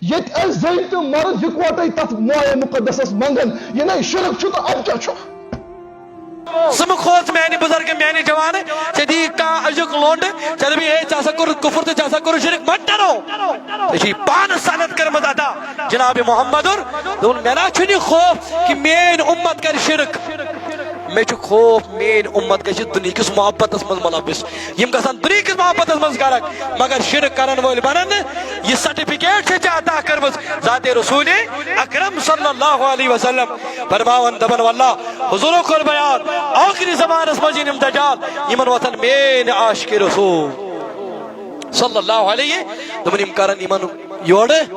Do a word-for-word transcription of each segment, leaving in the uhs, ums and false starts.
ییٚتہِ ٲسۍ زٔنۍ تہٕ مرد یِکوٹے تتھ موئے مقدسس منٛگان، یہِ نے شرک چھُ تہٕ ادٕ کیٛاہ چھُ؟ ژٕ مہٕ کھوژ میانہِ بُزرگہٕ، میانہِ جوانہٕ، ژےٚ دی کانٛہہ أزیُک لونڈٕ، ژےٚ دَپی، ہے، ژےٚ ہسا کوٚرُتھ کُفُر تہٕ ژےٚ ہسا کوٚرُتھ شرک، مہ ڈرو۔ ژےٚ چھُے پانہٕ صنعت کٔرمٕژ ادا۔ جناب محمد، دوٚپُن، مےٚ نہ چھُنہٕ یہِ خوف کہِ میٲنۍ اُمت کرِ شرک۔ مےٚ چھُ خوف میٲنۍ اُمت گژھِ دُنیہکِس محبتس منٛز مُلوث۔ یِم گژھن دُنیہکِس محبتس منٛز غرق، مگر شرک کرن وٲلۍ بنن نہٕ۔ یہِ سرٹیفکیٹ چھےٚ ژےٚ عطا کٔرمٕژ ذات رسول اکرم صلی اللہ علیہ وسلم۔ فرماوان دپان، واللہ، حضورو کوٚر بیان، ٲخری زمانس منٛز یِن یِم دجال، یِمن وۄتھن میٲنۍ عاشق رسول صلی اللہ علیہ۔ دوٚپُن، یِم کرن یِمن یورٕ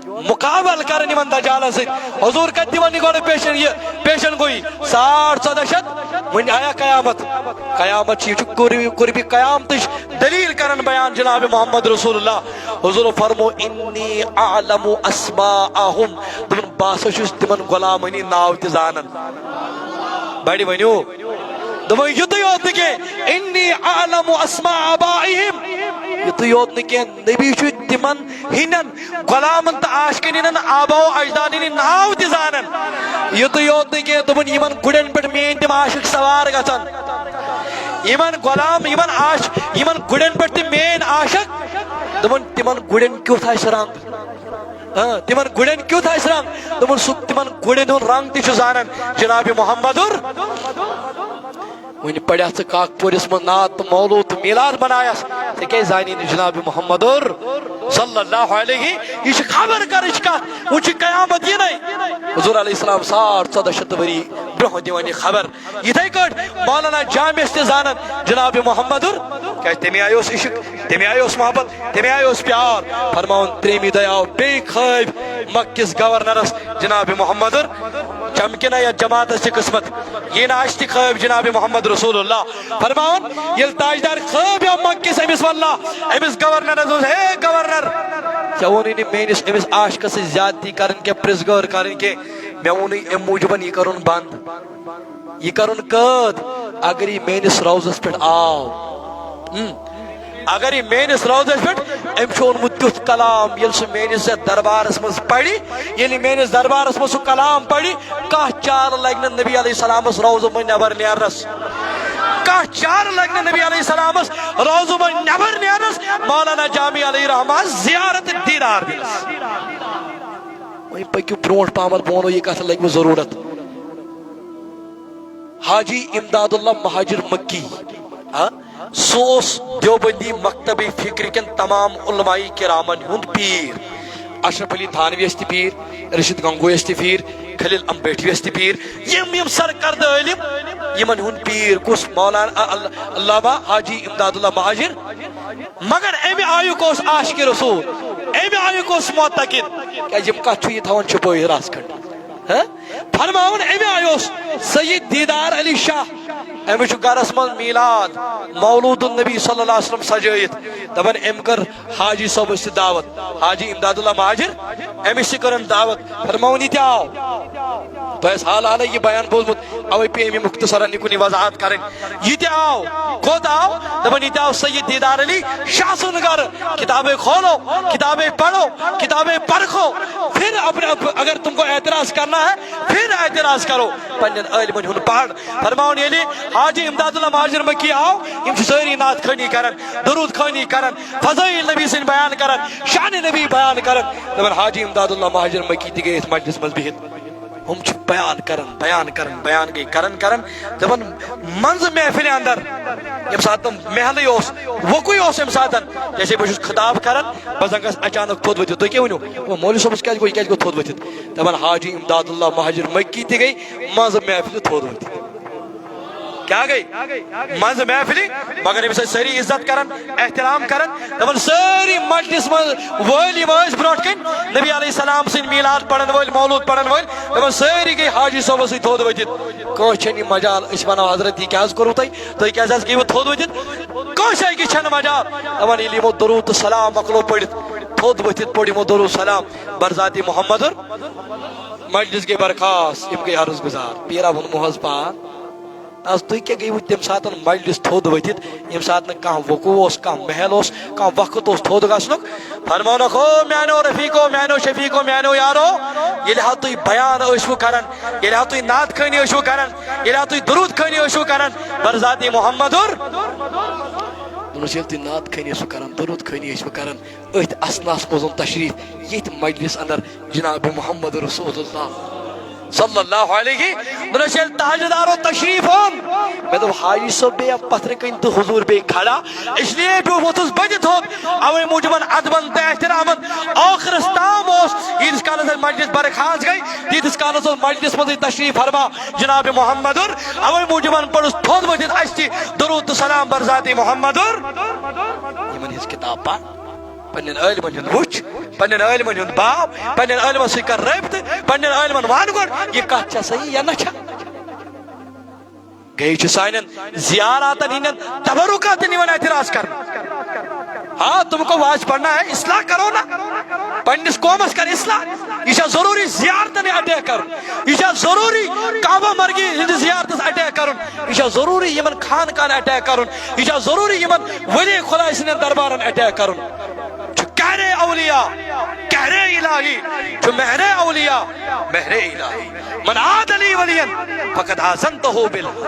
مقابل کرن یِمن دجالن سۭتۍ۔ حضور کتہِ دِوان یہِ گۄڈٕ پیشن، یہِ پیشن گویی؟ ساڑ ژۄدہ شیٚتھ۔ وۄنۍ آیا قیامت؟ قیامت چھِ، یہِ چھُ قربِ، قربِ قیامتٕچ دلیل کران بیان جناب محمد رسول اللہ۔ حضور فرمو، انی اعلم اسماءہم۔ دوٚپُن، بہٕ ہسا چھُس تِمن غلامن ہٕنٛدۍ ناو تہِ زانان۔ بڑِ ؤنِو۔ دوٚپُن، یُتُے یوت نہٕ کینٛہہ، انی اعلم اسماء آبائہم۔ یُتُے یوت نہٕ کینٛہہ، نبی چھُ تِمن ہٕنٛدٮ۪ن غلامن تہٕ عاشقن ہٕنٛدٮ۪ن آباؤ اجدادن ہٕنٛدۍ ناو تہِ زانان۔ یُتُے یوت نہٕ کینٛہہ، دوٚپُن، یِمن گُرٮ۪ن پٮ۪ٹھ میٲنۍ تِم عاشق سوار گژھن، یِمن غلام، یِمن عاش-، یِمن گُرٮ۪ن پٮ۪ٹھ تہِ میٲنۍ عاشق، دوٚپُن، تِمن گُرٮ۪ن کیُتھ آسہِ رنگ؟ اۭں، تِمن گُرٮ۪ن کیُتھ آسہِ رنگ؟ دوٚپُن، سُہ تِمن گُرٮ۪ن ہُنٛد رنگ تہِ چھُ زانان جناب محمدُر۔ وۄنۍ پریا ژٕ کاکپورِس منٛز نعت تہٕ مولوٗد تہٕ میٖلاد بنایس، ژےٚ کیٛازِ زانی نہٕ جناب محمدُر صلی اللہ علیہ؟ یہِ چھِ خبر کرٕچ کتھ، وۄنۍ چھِ قیامت یِنَے۔ حضور علیہ السلام ساڑ ژۄدہ شیٚتھ ؤری برونٛہہ دِوان یہِ خبر۔ یِتھے کٲٹھۍ مولانا جامعس تہِ زانن جناب محمدُر، کیٛازِ تَمہِ آیہِ اوس عشق، تَمہِ آیہِ اوس محبت، تَمہِ آیہِ اوس پیار۔ فرماوان، ترٛیٚیِمہِ دۄہہِ آو بیٚیہِ خٲبۍ مکہٕ کِس گورنرس جناب محمدُر، چمکہِ نہ یتھ جماعتس تہِ قسمت، یہِ نہ آسہِ تہِ خٲبۍ جناب محمد رسول اللہ۔ فرماوان، ییٚلہِ تاجدار خٲبۍ آو مکہٕ کِس أمِس واللہ، أمِس گورنرس دوٚپُس، ہے گورنر، ژےٚ ووٚنُے نہٕ میٲنِس أمِس عاشقس سۭتۍ زیادتی کرٕنۍ کینٛہہ، پرٛژھ گٲر کرٕنۍ کینٛہہ، مےٚ ووٚنُے اَمہِ موٗجوٗبن یہِ کرُن بنٛد۔ یہِ کرُن قٲد، اگر یہِ میٲنِس روضس پٮ۪ٹھ آو۔ اۭں۔ اگر یہِ میٲنِس روضس پٮ۪ٹھ، أمۍ چھُ اوٚنمُت تیُتھ کلام، ییٚلہِ سُہ میٲنِس یتھ دربارس منٛز پرِ، ییٚلہِ میٲنِس دربارس منٛز سُہ کلام پرِ، کانٛہہ چارٕ لگہِ نہٕ نبی علیہ السلامس روضہٕ منٛز نٮ۪بر نیرنس۔ کانٛہہ چارٕ لگہِ نہٕ نبی علیہ السلامس روضہٕ منٛز نٮ۪بر نیرنس۔ مولانا جامی علیہ رحمہ زیارت دیدار دِنس۔ وۄنۍ پٔکِو برونٛٹھ پہمتھ، بہٕ وَنو یہِ کَتھ لَگہِ وۄنۍ ضروٗرت۔ حاجی امداد اللہ مہاجر مکی، ہاں، سُہ اوس دیوبندی مکتبِ فکر کٮ۪ن تمام علماء کرامن ہُنٛد پیٖر۔ اشرف علی تھانوی ٲسۍ تہِ پیٖر، رشید گنگوی ٲسۍ تہِ پیٖر، خلیل امبیٹھی ٲسۍ تہِ پیٖر۔ یِم یِم سرکردٕ عٲلم، یِمن ہُنٛد پیٖر کُس؟ مولانا ال-، علامہ حاجی امداد اللہ مہاجر۔ مگر امہِ آیُک اوس عاشق رسول، امہِ آیُک اوس معتقد۔ کیازِ یِم کتھ چھُ یہِ تھاوان چھُپٲیِتھ رژھ کھنڈ؟ ہہ؟ فرماوُن امہِ آیہِ اوس سید دیدار علی شاہ۔ أمِس چھُ گرس منٛز میٖلاد، مولود النبی صلی اللہ علیہ وسلم سجٲیِتھ۔ دپان أمۍ کٔر حاجی صٲبس تہِ دعوت، حاجی امداد اللہ مہاجر، أمِس تہِ کٔرٕن دعوت۔ فرماوُن یہِ تہِ آو۔ تۄہہِ آسہِ حال حالے یہِ بیان بوٗزمُت، اوے پیٚیہِ مےٚ مختصرا یہِ کُنہِ وضاحت کرٕنۍ۔ یہِ تہِ آو، کوٚت آو؟ دپان یہِ تہِ آو سید دیدار علی شاہ سُنٛد گرٕ۔ کتابیں کھولو، کتابیں پڑھو، کتابیں پرکھو، پھر اپنے، اگر تم کو اعتراض کرنا ہے، پھر اعتراض کرو۔ پننٮ۪ن عٲلمن ہُنٛد پڑھ۔ فرماوُن ییٚلہِ حاجی امداد اللہ مہاجر مکی آو، یِم چھِ سٲری نعت خوٲنی کران، درود خوٲنی کران، فضائل نبی سٕنٛدۍ بیان کران، شان نبی بیان کران۔ دپان حاجی امداد اللہ مہاجر مکی تہِ گٔے أتھۍ مجلس منٛز بِہِتھ۔ ہُم چھِ بیان کران، بیان کران، بیان گٔے کران کران۔ دپان منٛزٕ محفلہِ اندر ییٚمہِ ساتہٕ تِم محلٕے اوس، وۄکُے اوس ییٚمہِ ساتہٕ، جیسے بہٕ چھُس خطاب کران، بہٕ زن گژھٕ اچانک تھوٚد ؤتھِتھ۔ تُہۍ کیٛاہ ؤنِو؟ وۄنۍ مولوی صٲبس کیٛازِ گوٚو، یہِ کیٛازِ گوٚو تھوٚد ؤتھِتھ؟ دپان حاجی امداد اللہ مہاجر مکی تہِ گٔے منٛزٕ محفلہِ تھوٚد ؤتھِتھ۔ کیٛاہ گٔے؟ منٛزٕ محفلہِ، مگر أمِس ٲسۍ سٲری عزت کران، احترام کران۔ دپان سٲری مجلس منٛز وٲلۍ یِم ٲسۍ برونٛٹھ کَنۍ، نبی علیہ السلام سٕنٛدۍ میٖلاد پرن وٲلۍ، مولوٗد پرن وٲلۍ، دپان سٲری گٔے حاجی صٲبس سۭتۍ تھوٚد ؤتھِتھ۔ کٲنٛسہِ چھَنہٕ یہِ مجال أسۍ وَنو حضرت یہِ کیٛاہ حظ کوٚروٕ تۄہہِ؟ تُہۍ کیٛازِ حظ گٔیوٕ تھوٚد ؤتھِتھ؟ کٲنٛسہِ أکِس چھَنہٕ مجال۔ دپان ییٚلہِ یِمو درود تہٕ سلام مۄکلو پٔرِتھ، تھوٚد ؤتھِتھ پوٚر یِمو درود سلام، برذاتِ محمد اور مجلس گٔے برخاست، یِم گٔے عرض گُزار۔ پیٖرا ووٚنمو حظ پان۔ از تُہۍ کیٛاہ گٔیوٕ تَمہِ ساتہٕ مجلس تھوٚد ؤتھِتھ، ییٚمہِ ساتہٕ نہٕ کانٛہہ وقوع اوس، کانٛہہ محل اوس، کانٛہہ وقت اوس تھوٚد گژھنُک؟ فرماونکھ، "او میانیو رفیقو، میانیو شفیقو، میانیو یارو، ییٚلہِ ہا تُہۍ بیان ٲسوٕ کران، ییٚلہِ ہا تُہۍ نعت خٲنی ٲسوٕ کران، ییٚلہِ ہا تُہۍ درود خٲنی ٲسوٕ کران، برذات محمد اور۔" دوٚپنَس، ییٚلہِ تُہۍ نعت خٲنی ٲسوٕ کران، درود خٲنی ٲسوٕ کران، أتھۍ اثناہس منٛز اوٚن تشریف ییٚتھۍ مجلس اندر جناب محمد رسول اللہ صلی اللہ علیہ۔ دوٚپنَس، ییٚلہِ تحجدارو تشریف اوٚن، مےٚ دوٚپ، حاجی صٲب بیٚیہِ پتھرٕ کَنۍ تہٕ حضور بیٚیہِ کھڑا، اس لیے پیوٚو ووٚتھُس بہٕ تہِ تھوٚد۔ اوے موٗجوٗبن ادبن تہٕ احترامن ٲخرس تام اوس، ییٖتِس کالس اَسہِ مجلس برخاست گٔے، تیٖتِس کالس اوس مجلس منٛزٕے تشریف فرما جناب محمد۔ اوے موٗجوٗبن پوٚرُس تھوٚد ؤتھِتھ اَسہِ تہِ درود تہٕ سلام برذات محمد۔ یِمن ہٕنٛز کِتاب پَر، پننٮ۪ن عٲلمن ہُنٛد وٕچھ، پننٮ۪ن عٲلمن ہُنٛد باو، پننٮ۪ن عٲلمن سۭتۍ کر رٲبطہٕ، پننٮ۪ن عٲلمن وَن گۄڈٕ، یہِ کَتھ چھا صحیح یا نہ چھا؟ گٔے چھِ سانٮ۪ن زیاراتن ہٕنٛدٮ۪ن تبرکاتن یِوان اعتراض کرنہٕ۔ ہاں، تم کو واز پڑھنا ہے، اصلاح کرو نا، پننِس قومس کر اصلاح۔ یہِ چھا ضروٗری زیارتن اٹیک کرُن؟ یہِ چھا ضروٗری کعبہ مرگی ہٕنٛدِس زیارتس اٹیک کرُن؟ یہِ چھا ضروٗری یِمن خانقاہن اٹیک کرُن؟ یہِ چھا ضروٗری یِمن ولی خداے سٕنٛدٮ۪ن دربارن اٹیک کرُن؟ چھُ کہرے اولیاء، کہرے الہی، چھُ مہرے اولیاء، مہرے الہی۔ من عاد لی ولین فقد آذنتہ بالحرب۔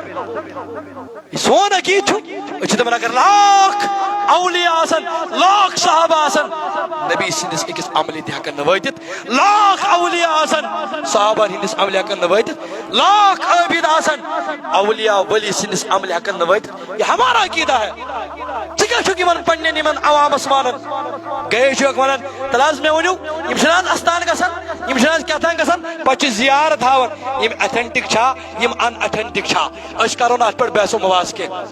یہِ سون عقیٖدٕ چھُ۔ أسۍ چھِ دَپان، اگر لاکھ اولیاء آسن، لاکھ صحابہ آسن، نبی سٕنٛدِس أکِس عملہِ تہِ ہٮ۪کن نہٕ وٲتِتھ۔ لاکھ اولیاء آسن، صحابن ہٕنٛدِس عملہِ ہٮ۪کن نہٕ وٲتِتھ۔ لاکھ عٲبِد آسن، اولیاء ولی سٕنٛدِس عملہِ ہٮ۪کن نہٕ وٲتِتھ۔ یہ ہمارا عقیدہ ہے۔ ژٕ کیٛاہ چھُکھ یِمن پننٮ۪ن یِمن عوامس وَنان؟ گٔیے چھُکھ وَنان، تَلہٕ حظ مےٚ ؤنِو، یِم چھِنہٕ حظ اَستان گژھان؟ یِم چھِنہٕ حظ کیٛاہ تام گژھان؟ پَتہٕ چھِ زیارت ہاوان، یِم authentic چھا، یِم unAuthentic چھا؟ أسۍ کَرو نہٕ اَتھ پٮ۪ٹھ بحث و مباحث کینٛہہ۔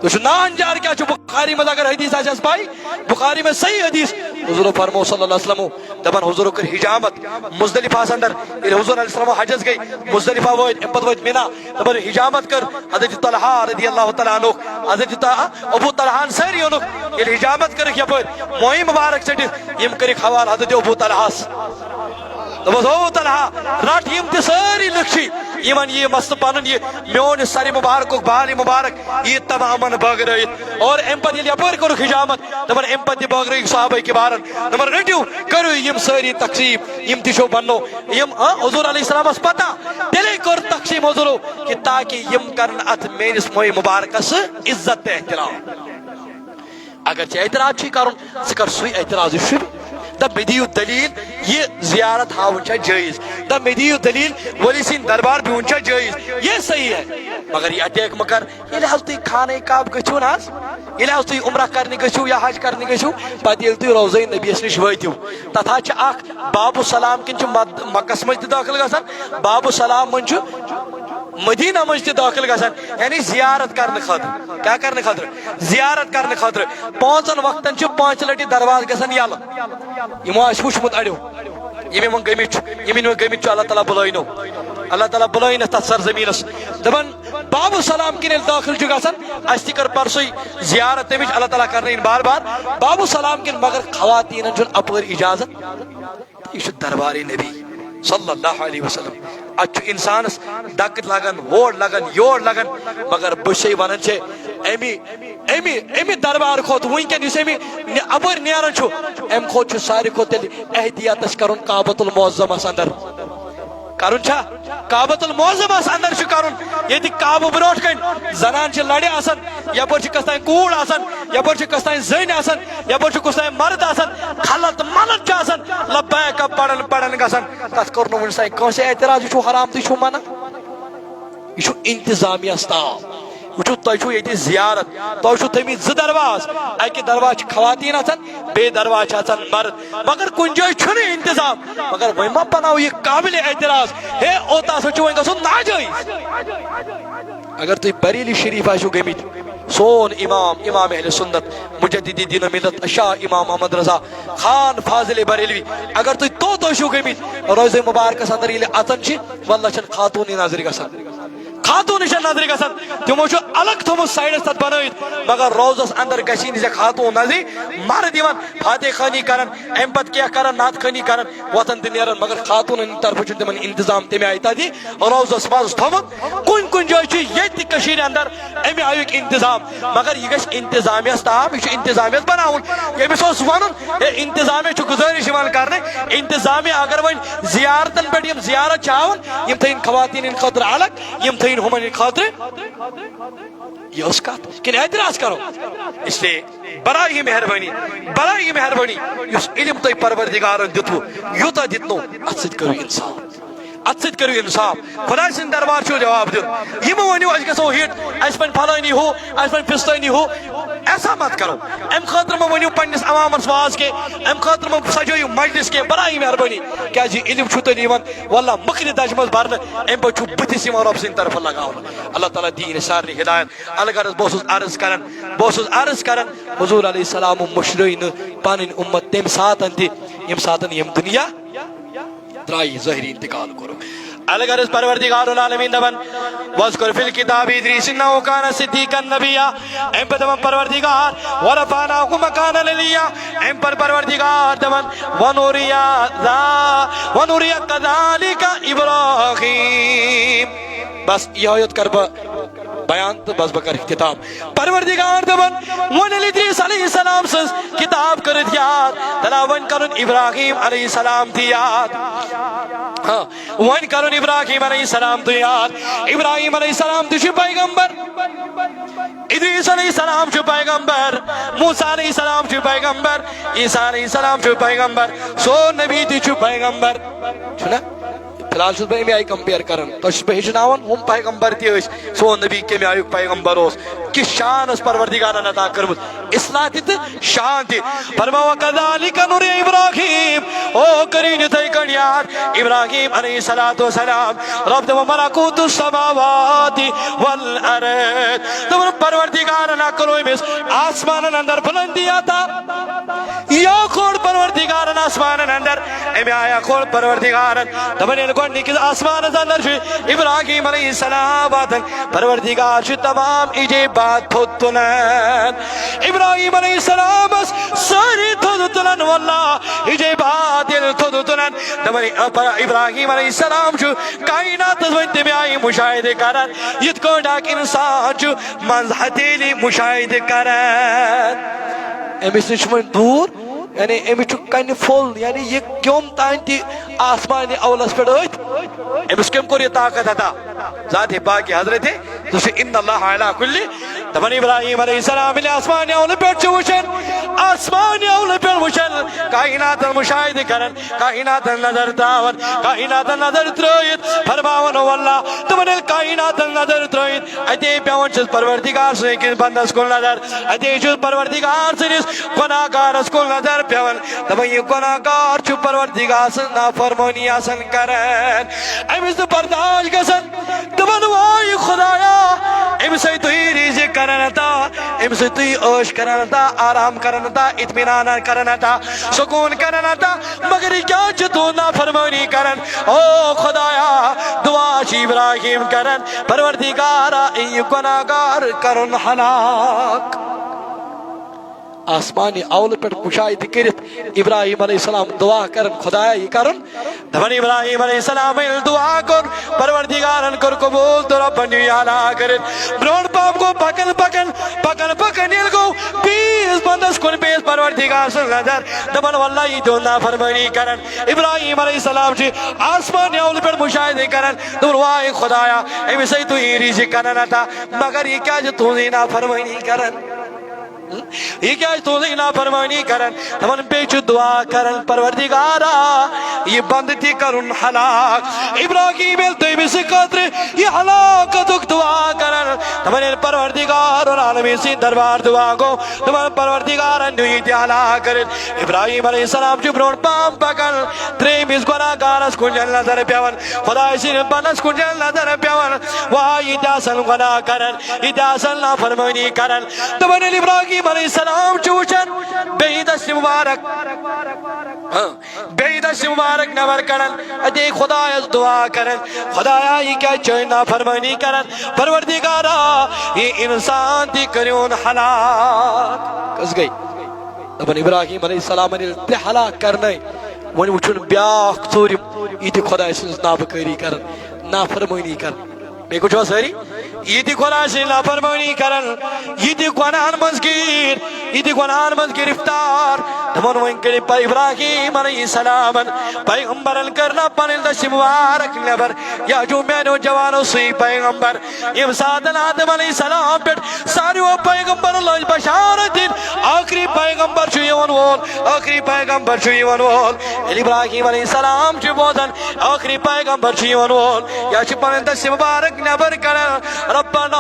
تُہۍ چھِو نان جار کیٛاہ چھُ؟ بخاری منٛز اگر حدیث آسہِ اَسہِ پَے، بخاری منٛز صحیح حدیث، حضور فرمو صلی اللہ علیہ وسلم، دَپان حضورو کٔر حجامت، مزدلفہ ہس اندر۔ ییٚلہِ حضور علیہ السلام حجس گٔے، مزدلفہ وٲتۍ، اَمہِ پتہٕ وٲتۍ منا، دَپان حجامت کٔر حضرت طلحہ رضی اللہ تعالیٰ عنہ، حضرت طلحہ، ابو طلحہ انصاری اوٚنُکھ۔ ییٚلہِ حجامت کٔرٕکھ یپٲرۍ، مویہِ مبارک ژٔٹِتھ، یِم کٔرِکھ حوالہٕ حضرت ابو طلحہس۔ دوٚپُس، "ابو طلحہ، رَٹ، یِم تہِ سٲری لُکھ چھِ، یِمن یہِ مسلہٕ پنُن، یہِ میون یہِ سرِ مبارکُک بال مبارک، یہِ تمامن بٲگرٲیِتھ۔" اور اَمہِ پتہٕ ییٚلہِ یپٲرۍ کوٚرُکھ حجامت، دَپان اَمہِ پتہٕ تہِ بٲگرٲیِکھ صحابہ کرامن، دَپان، "رٔٹِو، کٔرِو یِم سٲری تقسیٖم، یِم تہِ چھو بننو۔" یِم، ہاں، حضور علیہ السلامس پتہ، تیٚلے کٔر تقسیٖم حضورو، کہِ تاکہِ یِم کرن اتھ میٲنِس مویہِ مبارکس عزت تہٕ احترام۔ اگر ژےٚ اعتراض چھُے کرُن، ژٕ کر سُے اعتراض یُس چھُے۔ دپ مےٚ دِیِو دلیل، یہِ زیارت ہاوُن چھا جٲیز؟ دپ مےٚ دِیِو دلیل، ولی سٕنٛدۍ دربار بِہُن چھا جٲیز؟ یہ صحیح ہے۔ مگر یہِ اٹیک مہ کر۔ ییٚلہِ حظ تُہۍ خانہ کعبہ گٔژھِو نہ حظ، ییٚلہِ حظ تُہۍ عمرہ کرنہِ گٔژھِو یا حج کرنہِ گٔژھِو، پتہٕ ییٚلہِ تُہۍ روضہ نبیَس نِش وٲتِو، تتھ حظ چھِ اکھ باب السلام کِنۍ چھُ مد-، مکس منٛز تہِ دٲخل گژھان، باب السلام منٛز چھُ مدینہ منٛز تہِ دٲخل گژھان، یعنی زیارت کرنہٕ خٲطرٕ۔ کیٛاہ کرنہٕ خٲطرٕ؟ زیارت کرنہٕ خٲطرٕ۔ پانٛژن وقتن چھِ پانٛژِ لٹہِ دروازٕ گژھان یلہٕ۔ یِمو آسہِ وُچھمُت اڑیو، یِم یِمن گٔمٕتۍ چھِ، یِم یِمن گٔمٕتۍ چھِ، اللہ تعالیٰ بُلٲینو، اللہ تعالیٰ بُلٲینس تتھ سرزمینس۔ دپان، باب السلام کِنۍ ییٚلہِ دٲخل چھُ گژھان، اسہِ تہِ کٔر پرسُے زیارت تمِچ، اللہ تعالیٰ کرنٲیِن بار بار۔ باب السلام کِنۍ، مگر خواتیٖنن چھُنہٕ اپٲرۍ اجازت۔ یہِ چھُ دربارِ نبی صلی اللہ علیہ وسلم۔ اتھ چھُ انسانس دکہٕ لگان، ہور لگان، یور لگان، مگر بہٕ چھُسے ونان ژےٚ، امی، امی، امی دربار کھۄتہٕ وٕنکیٚن یُس امی نِ-، اپٲرۍ نیران چھُ، امہِ کھۄتہٕ چھُ ساروی کھۄتہٕ تیٚلہِ احتیاط اسہِ کرُن کعبۃ المعظمس اندر۔ کرُن چھا؟ کعبۃ المعظمس اندر چھُ کرُن، ییٚتہِ کعبہٕ برونٛٹھ کنہِ زنان چھِ لرِ آسان، یپٲرۍ چھِ کس تام کوٗر آسان، یپٲرۍ چھِ کس تام زٔنۍ آسان، یپٲرۍ چھُ کس تام مرد آسان، خلط ملط چھُ آسان، لبیک پران پران گژھان۔ تتھ کوٚر نہٕ وُنہِ سا کٲنٛسہِ اعتراض، یہِ چھُ حرام تہٕ یہِ چھُ منع۔ یہِ چھُ انتظامیہ ہس تام۔ وٕچھِو، تۄہہِ چھُو ییٚتہِ زیارت، تۄہہِ چھُو تھٲومٕتۍ زٕ دروازٕ، اکہِ دروازٕ چھِ خواتین اژان، بیٚیہِ دروازٕ چھِ اژان مرد، مگر کُنہِ جایہِ چھُنہٕ انتظام۔ مگر وۄنۍ ما بناو یہِ قابل اعتراض؟ ہے، اوٚت ہسا چھُ وۄنۍ گژھُن ناجٲیز۔ اگر تُہۍ بریلی شریف آسِو گٔمٕتۍ، سون امام، امام اہل سنت، مجدد دین و ملت، شاہ امام محمد رضا خان فاضل بریلوی، اگر تُہۍ توٚت ٲسِو گٔمٕتۍ، روضہ مبارکس اندر ییٚلہِ اژان چھِ، واللہ چھَنہٕ خاتوٗنٕے نظرِ گژھان۔ خاتون چھےٚ نظرِ گژھان، تِمو چھُ الگ تھوٚمُت سایڈس تتھ بنٲوِتھ، مگر روضس اندر گژھی نہٕ ژےٚ خاتون نظرِ۔ مرد یِوان فاتح خانی کران، امہِ پتہٕ کیٛاہ کران؟ نعت خانی کران، وۄتھان تہٕ نیران، مگر خاتونن ہٕنٛدِ طرفہٕ چھُنہٕ تِمن انتظام تمہِ آیہِ تتہِ روضس منٛز تھوٚمُت۔ کُنہِ کُنہِ جایہِ چھُ ییٚتہِ تہِ کٔشیٖرِ اندر امہِ آیُک انتظام، مگر یہِ گژھِ انتظامیہس تام، یہِ چھُ انتظامیہس بناوُن۔ ییٚمِس اوس ونُن، ہے، انتظامیہ چھُ گُزٲرِش یِوان کرنہٕ، انتظامیہ اگر وۄنۍ زیارتن پٮ۪ٹھ یِم زیارت چھِ ہاوان، یِم تھٲیِن خواتین ہٕنٛدِ خٲطرٕ الگ، یِم تھٲیِن ہُمن ہٕنٛدِ خٲطرٕ۔ یہِ ٲس کتھ، کِنہٕ اعتراض کرو؟ اس لیے براہ مہربانی، براہ مہربانی، یُس علم تۄہہِ پروردگارن دیُتوُ، یوٗتاہ دیُتنو، اتھ سۭتۍ کٔرِو انصاف۔ اتھ سۭتۍ کٔرِو انصاف۔ خۄداے سٕنٛدِ دربار چھُو جواب دیُن۔ یہِ مہٕ ؤنِو، اسہِ گژھو ہِٹ، اسہِ بنہِ پھلٲنی ہُہ، اسہِ بنہِ پھستٲنی ہُہ۔ ایسا مت کرو۔ امہِ خٲطرٕ مہ ؤنِو پننِس عوامس واز کینٛہہ، امہِ خٲطرٕ مہ سجٲیِو مجلس کینٛہہ، براہ مہربٲنی۔ کیازِ یہِ علم چھُو تۄہہِ یِوان، واللہ مٔکرِ دجہِ منٛز برنہٕ، امہِ پتہٕ چھُو بٕتھِس یِوان رۄب سٕنٛدِ طرفہٕ لگاونہٕ۔ اللہ تعالیٰ دِیِن سارنٕے ہدایت۔ الغرض بہٕ اوسُس عرض کران، بہٕ اوسُس عرض کران، حضور علیہ السلام مٔشرٲے نہٕ پنٕنۍ اُمت تمہِ ساتن تہِ، ییٚمہِ ساتن یِم دُنیا درٛایہِ، ظٲہری انتقال کوٚرُکھ۔ الغرض پروردگار العالمین دپان، "واذکر فی الکتاب ادریس انہ کان صدیقا نبیا۔" امہِ پتہٕ دپان پروردگار، "ورفعناہ مکانا علیا۔" امہِ پتہٕ پروردگار دپان، "ونریا ذا، ونریا کذالک ابراہیم۔" بس یہے یوت کرٕ بہٕ بیان تہٕ بس بہٕ کرٕ اختتام۔ پروردگار دپان، وۄنۍ ییٚلہِ ادریس علیہ السلام سٕنٛز کتاب کٔرٕتھ یاد، تلا وۄنۍ کرُن ابراہیم علیہ السلام تہِ یاد۔ ہاں، وۄنۍ کرُن ابراہیم علیہ السلام تہِ یاد۔ ابراہیم علیہ السلام تہِ چھُ پیغمبر، ادریس علیہ السلام چھُ پیغمبر، موسیٰ علیہ السلام چھُ پیغمبر، عیسیٰ علیہ السلام چھُ پیغمبر، سون نبی تہِ چھُ پیغمبر۔ چھُنہ؟ فی الحال چھُس بہٕ اَمہِ آیہِ compare کران۔ تۄہہِ چھُس بہٕ ہیٚچھناوان، ہُم پیغمبر تہِ ٲسۍ، سون نبی کَمہِ آیُک پیغمبر اوس، کِژھ شان ٲس پروردگارن عطا کٔرمٕژ، اصلاح تہِ تہٕ شان تہِ۔ فرماو، "وَكَذَلِكَ نُرِي إِبْرَاهِيمَ"، او کٔرِو یِتھَے کٔنۍ یاد، ابراہیم علیہ الصلوۃ والسلام، رب دَپان، "مَلَكُوتُ السَّمَاوَاتِ وَالْأَرْضِ"، دوٚپُن، پروردگارن ہا کوٚر أمِس آسمانن اندر بلندی عطا۔ یا کھول پروردگارن آسمانن اندر، امہِ آیا کھول پروردگارن۔ دپان ییٚلہِ گۄڈٕنِکِس آسمانس اندر چھُ ابراہیم علیہ السلام واتان، پروردگار چھُ تمام عجیبات تھوٚد تُلان۔ ابراہیم علیہ السلامس سٲری تھوٚد تُلان، واللہ عجیبات ییٚلہِ تھوٚد تُلان، دپان ابراہیم علیہ السلام چھُ کائناتس وۄنۍ تمہِ آیہِ مشاہدٕ کران، یِتھ کٲٹھۍ اکھ انسان چھُ منٛز ہتیلی مشاہدٕ کران۔ أمِس نِش چھُ وۄنۍ دوٗر، یعنی أمِس چھُ کنہِ پھوٚل، یعنی یہِ کیوٚم تام تہِ آسمانہِ اولس پٮ۪ٹھ أتھۍ۔ أمِس کٔمۍ کوٚر یہِ طاقت عطا؟ ذاتِ پاکِ حضرت، سُہ چھُ ان اللہ علی کل۔ دپان ابراہیم علیہ السلام ییٚلہِ آسمانہِ اولہٕ پٮ۪ٹھ چھُ وٕچھان، آسمانہِ اولہٕ پٮ۪ٹھ وٕچھان، کائناتن مشاہدٕ کران، کائناتن نظر تراوان، کائناتن نظر ترٲیِتھ فرماوان، او اللہ، تِمن ییٚلہِ کائناتن نظر ترٲیِتھ، اتے پیوان چھُس پروردگار سٕنٛدِ أکِس بندس کُن نظر، اتے چھُس پروردگار سٕنٛدِس گۄناہ گارس کُن نظر پیوان۔ دپان، یہِ گۄناہ گار چھُ پروردگار سٕنٛز نافرمٲنی آسان کران، أمِس نہٕ برداش گژھان۔ دپان، واے خدایا، أمِس ہے تُہی رزق کران عطا، أمِس ہے تُہی عٲش کران عطا، آرام کران عطا، اطمینان کران عطا، سکون کران عطا، مگر یہِ کیٛازِ چھُ تُہُنٛد نافرمٲنی کران؟ او خدایا، دعا چھِ ابراہیم کران، پروردگارا، یہِ گۄناہ گار کرُن ہلاک۔ آسمانہِ اولہٕ پٮ۪ٹھ مشاہدٕ کٔرِتھ ابراہیم علیہ السلام دعا کران، خدایا، یہِ کرُن۔ دپان ابراہیم علیہ السلام ییٚلہِ دعا کوٚر، پروردگارن کوٚر قبول تہٕ رۄبن نیوٗ یہِ ہلاک کٔرِتھ۔ برونٛٹھ پہم گوٚو پکان، پکان، پکان، پکان ییٚلہِ گوٚو بیٚیِس بندس کُن، بیٚیِس پروردگار سٕنٛز نظر۔ دپان، واللہ، یہِ تہِ اوس نافرمٲنی کران۔ ابراہیم علیہ السلام چھِ آسمانہِ اولہٕ پٮ۪ٹھ مشاہدٕ کران۔ دوٚپُن، واے خدایا، أمِس ہے تُہی رزق کران عطا، مگر یہِ کیٛازِ تُہنٛزٕے نافرمٲنی کران؟ یہِ کیٛازِ تُہنٛزٕے نافرمٲنی کران؟ دپان، بیٚیہِ چھُ دعا کران، پروردگارا، یہِ بندٕ تہِ کرُن ہلاک۔ ابراہیم ییٚلہِ تٔمِس خٲطرٕ یہِ ہلاکتُک دعا کران، دپان، ییٚلہِ پروردگار العالمین سٕنٛدِ دربار دُعا گوٚو، دوٚپُن، پروردگارن نیوٗ یہِ تہِ ہلاک کٔرِتھ۔ ابراہیم علیہ السلام چھُ برونٛٹھ پہم پکان، ترٛیٚیمِس گۄناہ گارس کُن چھَنہٕ نظر پٮ۪وان، خداے سٕنٛدِس بندس کُن چھَنہٕ نظر پٮ۪وان۔ واے، یہِ تہِ آسن گۄناہ کران، یہِ تہِ آسن نافرمٲنی کران۔ دوٚپُن، ییٚلہِ ابراہیم علیہ السلام چھُ وٕچھان، بیٚیہِ دستہِ مبارک، ہاں، بیٚیہِ دستہِ مبارک نٮ۪بر کڑان، اتے خدایس دعا کران، خدایا، یہِ کیٛازِ چھِ نافرمٲنی کران؟ پروردگارا، یہِ انسان تہِ کٔرِوُن ہلاک۔ کس گٔے؟ دپان، ابراہیم علیہ السلامن ییٚلہِ تہِ ہلاک کرنٲے، وۄنۍ وٕچھُن بیٛاکھ ژوٗرِم، یہِ تہِ خداے سٕنٛز نابکٲری کران، نافرمٲنی کران۔ بیٚیہِ گوٚو چھوا سٲری؟ یہِ تہِ گۄناہ سٕنٛز نافرمٲنی کران، یہِ تہِ گۄناہن منٛز گیٖر، یہِ تہِ گۄناہن منٛز گرفتار۔ دپان، وۄنۍ کٔرِو پَے ابراہیم علیہ السلامن، پیغمبرن کٔر نہ پنٕنۍ دٔسۍ مبارک نٮ۪بر۔ یا جو میانیو جوانو سُے پیغمبر، ییٚمہِ ساتن آدم علیہ السلام پٮ۪ٹھ ساروِیو پیغمبرن لٲج بشارت دِنۍ، ٲخری پیغمبر چھُ یِوان وول، ٲخری پیغمبر چھُ یِوان وول۔ ییٚلہِ ابراہیم علیہ السلام چھُ بوزان، ٲخری پیغمبر چھُ یِوان وول، یا چھِ پنٕنۍ دٔسۍ مبارک نٮ۪بر کڑان، ربنا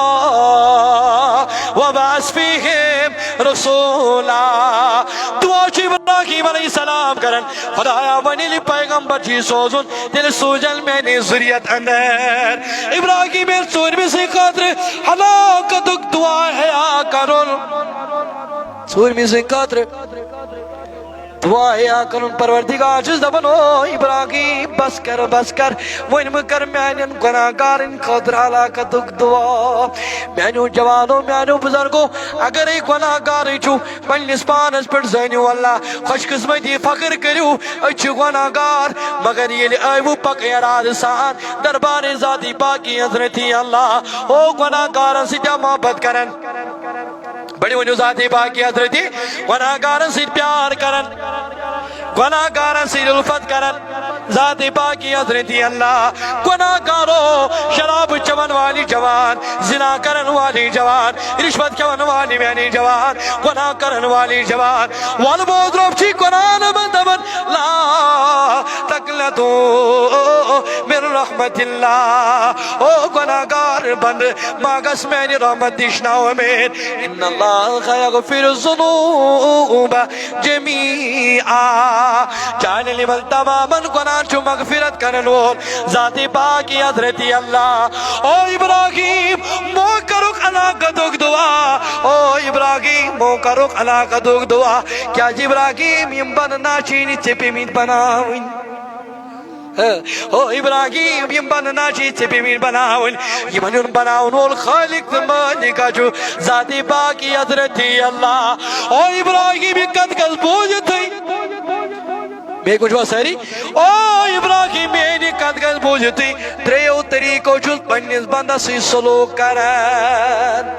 وبعث فیہم رسولا۔ دعا چھُ ابراہیم علیہ السلام کران، خدایا، وۄنۍ ییٚلہِ پیغمبر چھُ سوزُن، تیٚلہِ سوزن میانہِ ذُریت اندر۔ ابراہیم ییٚلہِ ژوٗرمہِ سٕنٛدِ خٲطرٕ ہلاکتُک دعا ہیا کرُن، ژوٗرمہِ سٕنٛدِ خٲطرٕ دعا ہیا کرُن، پروردگار چھُس دپان، او ابراہیم، بس کر، بس کر، وۄنۍ مہٕ کر میانٮ۪ن گۄناہ گارن خٲطرٕ ہلاکتُک دعا۔ میانیو جوانو، میانیو بزرگو، اگرے گۄناہ گارٕے چھُو، پننِس پانس پٮ۪ٹھ زٲنِو اللہ، خوش قسمتی فخر کٔرِو، أسۍ چھِ گۄناہ گار، مگر ییٚلہِ ٲیوٕ پکہٕ ارادٕ سان دربارِ ذاتِ پاکِ حضرتِ اللہ، او گۄناہ گارن سۭتۍ محبت کران۔ بڑِ ؤنِو ذاتِ پاکِ حضرتِ، گۄناہ گارن سۭتۍ پیار کران، گۄناہ گارن سۭتۍ الفت کران۔ ذاتِ پاکِ حضرتِ اللہ، گۄناہ گارو، شراب چٮ۪وَن والی جوان، زنا کرن والی جوان، رشوت کھٮ۪وَن والی میانی جوان، گۄناہ کرن والی جوان۔ وَلہٕ بوز، رۄب چھُے قرآن منٛز دپان، لا تقنطوا من رحمت اللہ۔ او گۄناہ گار بندٕ، ما گژھ میانہِ رحمت نِش نااُمید۔ ان اللہ یغفر الذنوب جمیعا۔ چانٮ۪ن یِمن تمامن گۄناہن چھُ مغفرت کرن وول ذاتِ پاکِ حضرتِ اللہ۔ او ابراہیم، مو کرُکھ ہلاکتُک دعا۔ او ابراہیم، مو کرُکھ ہلاکتُک دعا۔ کیازِ ابراہیم، یِم بندٕ نہ چھِ نہٕ ژےٚ پیٚمٕتۍ بناوٕنۍ۔ او ابراہیم، یِم بندٕ نہ چھِ ژےٚ پیٚمٕتۍ بناوٕنۍ، یِمن ہُنٛد بناوَن وول خالق تہٕ مالک ہا چھُ ذاتِ پاکِ حضرتِ اللہ۔ او ابراہیم، یہِ کتھ گژھ بوٗزِتھٕے۔ بیٚیہِ کُن چھِوا سٲری؟ او ابراہیم، میٲنۍ یہِ کتھ گژھ بوٗزِتھٕے۔ ترٛیٚیو طریٖقو چھُس پننِس بندس سۭتۍ سلوک کران۔